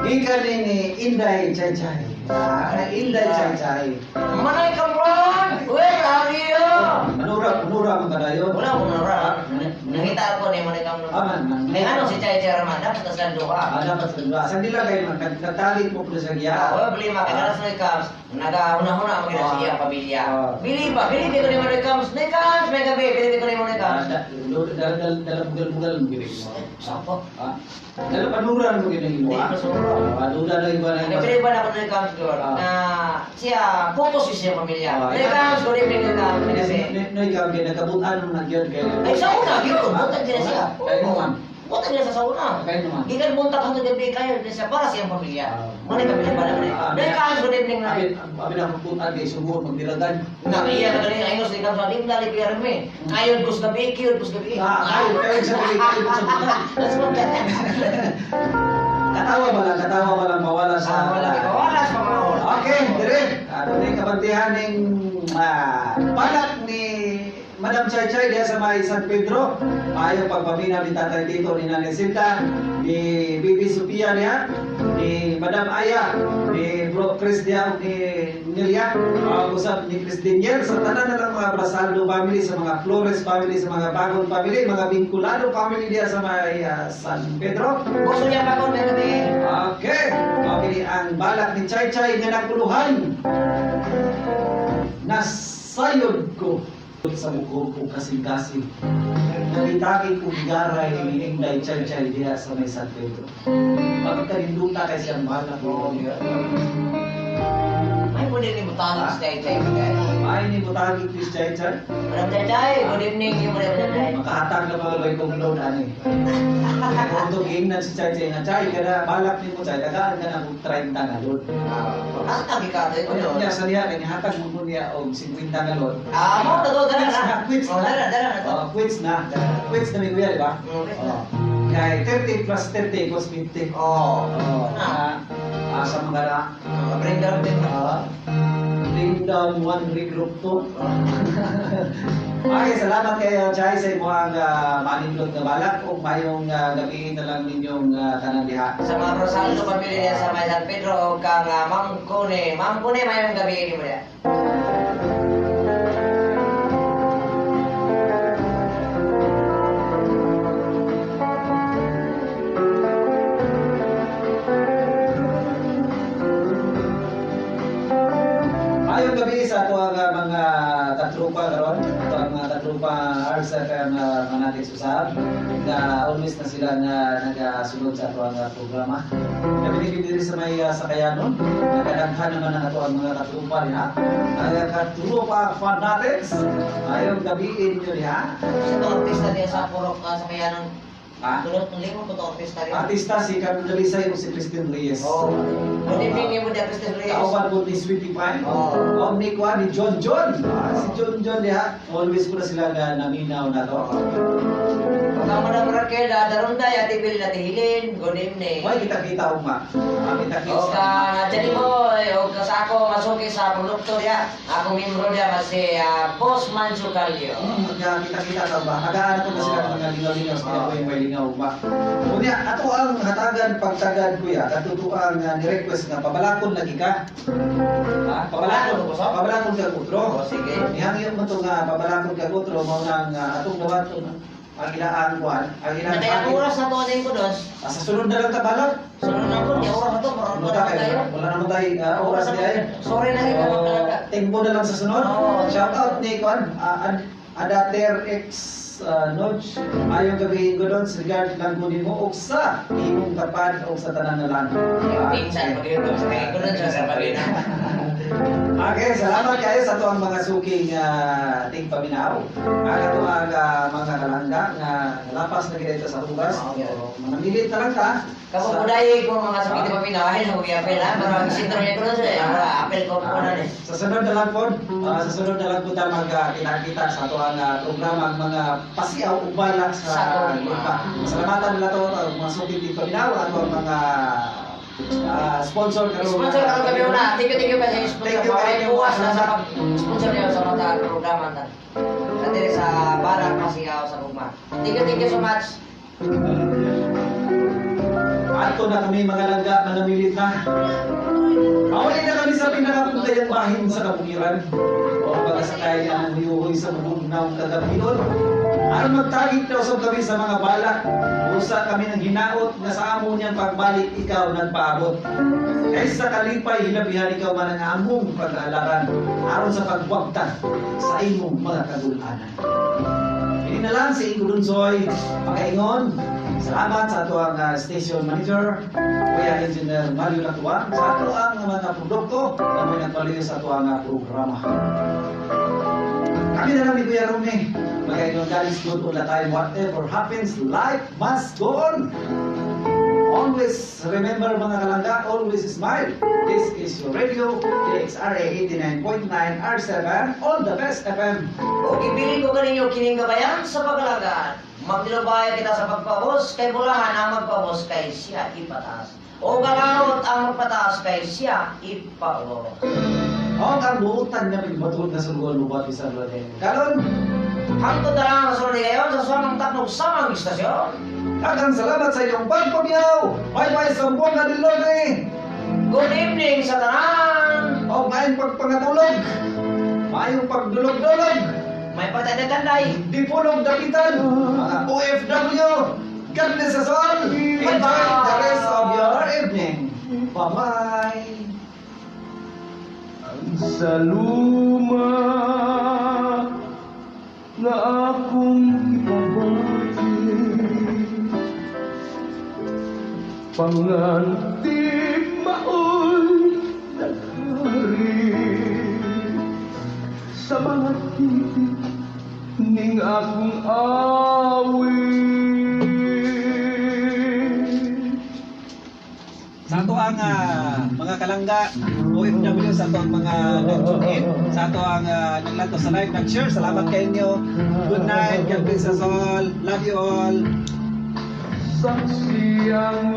[SPEAKER 7] Gikan ni ni Inday Chaychay. Inday Chaychay.
[SPEAKER 9] Manay kamron! Where are you?
[SPEAKER 7] Manura, manura man kadayon.
[SPEAKER 9] Wala ko na. Nangita ako ni Manay kamron.
[SPEAKER 7] Ah, man, man.
[SPEAKER 9] May ano si Chay Chay Raman, dapat tas lang duha.
[SPEAKER 7] Dapat sa duha. Sa nila kayo man nagtalit mo po sa giya.
[SPEAKER 9] Oh, bili ma kay sa Kams. Nagahuna-huna mo gina sa iyang pamilya. Bili pa, bili ko ni Manay Kams. Nay Kams, may gabi, bili ko ni Manay Kams.
[SPEAKER 7] Dala bugal-bugal mo gini mo.
[SPEAKER 9] Sapo.
[SPEAKER 7] Ah, dala panura mo gini mo.
[SPEAKER 9] Hindi, pasura.
[SPEAKER 7] Panura na iba na.
[SPEAKER 9] Nagpili ba na ako ni Kams girl na siya focus sa iyang pamilya. Nay Kams, good evening Nay Kams, may gabi.
[SPEAKER 7] No, ikaw kay nakabutan mo na gyud kay.
[SPEAKER 9] Ay sa una, gyud, buntag sila siya.
[SPEAKER 7] Kay naman.
[SPEAKER 9] Buntag sila sa una.
[SPEAKER 7] Kay naman.
[SPEAKER 9] Gikan buntag hangtod gabi kayo siya para sa iyang pamilya. Manay pamilya ba na Nay Kams, good evening
[SPEAKER 7] Abi
[SPEAKER 9] Nay.
[SPEAKER 7] abi na putan kay sugod magdiragan.
[SPEAKER 9] Na iya ka galing ayos ni Kams, di dali pirme. Ayon kus gabi, kiyod kus gabi.
[SPEAKER 7] Ayo kayo sa gabi kayo sa butan.
[SPEAKER 9] That's what
[SPEAKER 7] Katawa ba lang mawala sa
[SPEAKER 9] Wala wala sa mga
[SPEAKER 7] Okay, dire. Ato ning kabantihan ning balak ni Madam Chay Chay diha sa may San Pedro. Maayo pagpaminaw ni Tatay Tito, ni Nanay Sinta, ni Bibi Sophia niya, ni Madam Aya, ni Bro Chris diha ug ni Nelia, usab ni Chris Daniel, sa tanan na lang mga Brasaldo family, sa mga Flores family, sa mga Bagon family, mga Vinculado family diha sa may San Pedro.
[SPEAKER 9] Gusto niya bagon may gabi.
[SPEAKER 7] Okay, okay ang balak ni Chay Chay nga naguluhan. Nasayod ko sa bukog ko kasing-kasing. Nangitagi ko garay ni Inday Chay Chay diha sa may San Pedro. Pagkarinduta kay siyang balak ko.
[SPEAKER 9] May pwede ni butanog si Chay Chay.
[SPEAKER 7] Ay ni butagi Chris Chay Chay.
[SPEAKER 9] Madam Chay Chay, good evening yung Madam Chay Chay.
[SPEAKER 7] Makahatag na mga bay kong load ani. Kung giingnan si Chay Chay nga Chay kada balak nimo Chay tagaan ka na og 30 nga load.
[SPEAKER 9] Hatag ikaw to
[SPEAKER 7] Unya niya sa niya kay nihatag mo niya og 50 nga load.
[SPEAKER 9] Mo to dala na.
[SPEAKER 7] Quits na.
[SPEAKER 9] Oh, dala dala na to.
[SPEAKER 7] Oh, quits na. Quits na mi kuya, di ba?
[SPEAKER 9] Quits na.
[SPEAKER 7] Oh. Kay 30 plus 30 equals 50.
[SPEAKER 9] Oh.
[SPEAKER 7] Oh, na sa mga na.
[SPEAKER 9] Bring down din.
[SPEAKER 7] Bring down one regroup to. Okay, salamat kayo, Chay, sa imong manindot nga balak o mayong gabi na lang ninyong tanan diha.
[SPEAKER 9] Sa mga Rosaldo pamilya sa may San Pedro o kang Ma'am Kone. Ma'am Kone, mayong gabi ni mo diha.
[SPEAKER 7] Mayong gabi sa ato ang mga katropa karon, ato ang mga katropa RSFM Fanatics usab nga always na sila nga nagasunod sa ato ang programa. Kami diri sa may sakayanon, nagkadaghan naman ang ato ang mga katropa diha. Ang katropa Fanatics, ayong gabiin nyo diha.
[SPEAKER 9] Sa to artista diya sa Purok sa Kayanan.
[SPEAKER 7] Ha?
[SPEAKER 9] Tulot ng limo ko to artista diya.
[SPEAKER 7] Artista si Carlo Dalisay o si Christine Reyes.
[SPEAKER 9] Oh. Good evening nimo diya, Christine Reyes.
[SPEAKER 7] Kauban po ni Sweetie Pie.
[SPEAKER 9] Oo.
[SPEAKER 7] Oh. Ni Kwan, ni John John. Ah, si John John diha. Always ko na sila nga naminaw na to.
[SPEAKER 9] Pag ang Madam Raquel, Darunday, Ate Bill, Ate Hilin, good evening.
[SPEAKER 7] Why kita-kita ugma? Ah, kita-kita.
[SPEAKER 9] O ka Johnny Boy, o ka sa ako masuki sa produkto diya. Ako membro diya kasi Boss Mancho Calio.
[SPEAKER 7] Kita-kita ta ba? Agaan na to na sila
[SPEAKER 9] Oo.
[SPEAKER 7] mga lingaw-lingaw sa
[SPEAKER 9] Oo.
[SPEAKER 7] kaya may lingaw ba? Unya, ato ang hatagan pagtagad, kuya, katutuang ni-request nga pabalakon lagi ka. Ha? Pabalakon,
[SPEAKER 9] Pabalakon ko, sir?
[SPEAKER 7] Pabalakon ka utro.
[SPEAKER 9] O sige.
[SPEAKER 7] Nihangyo mo to nga pabalakon ka utro mao nang atong dawaton ang ilaang kuan, ang ilaang
[SPEAKER 9] Kaya ang oras na to din ko dos.
[SPEAKER 7] Ah, sa sunod na lang ta balak.
[SPEAKER 9] Sunod na ko, di oras na to, maroon
[SPEAKER 7] Ano
[SPEAKER 9] na
[SPEAKER 7] ta kay
[SPEAKER 9] tayo.
[SPEAKER 7] wala naman tayo oras di ay.
[SPEAKER 9] Sorry na rin
[SPEAKER 7] So,
[SPEAKER 9] talaga.
[SPEAKER 7] tingbo na lang sa sunod.
[SPEAKER 9] Oo.
[SPEAKER 7] Shout out ni Kwan, Adater X Nodge. Ayong gabi ko doon, regard lang ko nimo og sa imong kapad og sa tanan na lang. Ah,
[SPEAKER 9] Pinsan, mag-inom sa kaya ko doon sa pamilya.
[SPEAKER 7] Okay, salamat kayo sa ato ang mga suking tigpaminaw. Ang ato ang mga kalangga nga nalapas na gid ito sa oras.
[SPEAKER 9] Oo.
[SPEAKER 7] So, manamilit na lang ta.
[SPEAKER 9] Kapo kuday ko mga sakit di paminaw, ay nang apel ha, pero ang sintro niya ko doon sa apel ko po na ni.
[SPEAKER 7] Sa sunod na lang po, sa sunod na lang po ta magkita-kita sa ato ang programa ang mga pasiaw ug balak sa
[SPEAKER 9] Sa gugma.
[SPEAKER 7] lupa. Salamatan nila to ang mga suking tigpaminaw ato ang mga sponsor karon.
[SPEAKER 9] Sponsor karon kami una. Thank you kasi sponsor.
[SPEAKER 7] Thank you,
[SPEAKER 9] Bawal
[SPEAKER 7] thank you.
[SPEAKER 9] buwas na sa pag-sponsor niyo sa mga programa ta. Sa diri sa Barak Pasiaw sa Gugma. Thank you so much.
[SPEAKER 7] Ato na kami mga langga, mga milit na. Mauli na kami sa pinakapuntayang bahin sa kabukiran. O pagkasakay ang huyuhoy sa bubugnaw kagabion. Aron magtagit na usab kami sa mga balak. Usa kami ng hinaot nga sa amo niyang pagbalik ikaw nagpaabot. Kaysa kalipay hilabihan ikaw man ang among pag-aalaran aron sa pagwagta sa imong mga kagulanan. Ini na lang si Ingo Dunsoy, makaingon. Salamat sa ato ang station manager, Kuya Engineer Mario Latuan, sa ato ang mga produkto na may nagpaliw sa ato ang programa. Kami na lang ni Kuya Rumi. Makaingon, God is good all the time. Whatever happens, life must go on. Always remember mga kalangga, always smile. This is your radio, DXRA 89.9 R7, all the best FM.
[SPEAKER 9] O gibili ko kaninyo kining gabayan sa paglagan. Magdilubay kita sa pagpabos kay bulahan ang magpabos kay siya ipataas. O galaot ang magpataas kay siya ipaubos.
[SPEAKER 7] O ang buutan nga pagbatulog na sulgon mo ba sa Lord. Karon,
[SPEAKER 9] Hangtod na lang ang sunod gayon sa samang taknog samang istasyon.
[SPEAKER 7] daghang salamat sa inyong pagpabiyaw. Bye-bye sa buong del Norte.
[SPEAKER 9] Good evening sa tanan.
[SPEAKER 7] O maayong pagpangatulog. Maayong pagdulog-dulog.
[SPEAKER 9] May pagtanda-tanday.
[SPEAKER 7] Dipulog dapitan. Mga OFW. God bless us all. Enjoy the rest of your evening. Bye-bye.
[SPEAKER 11] Ang saluma nga akong ipabati, panganti maoy naghari sa mga titik ning akong awit.
[SPEAKER 7] Sa ato ang mga kalangga, OFW, sa ato ang mga nag-tune in, sa ato ang naglanto sa live, nag-share, salamat kay inyo. Good night, God bless us all. Love you all.
[SPEAKER 11] Saksi ang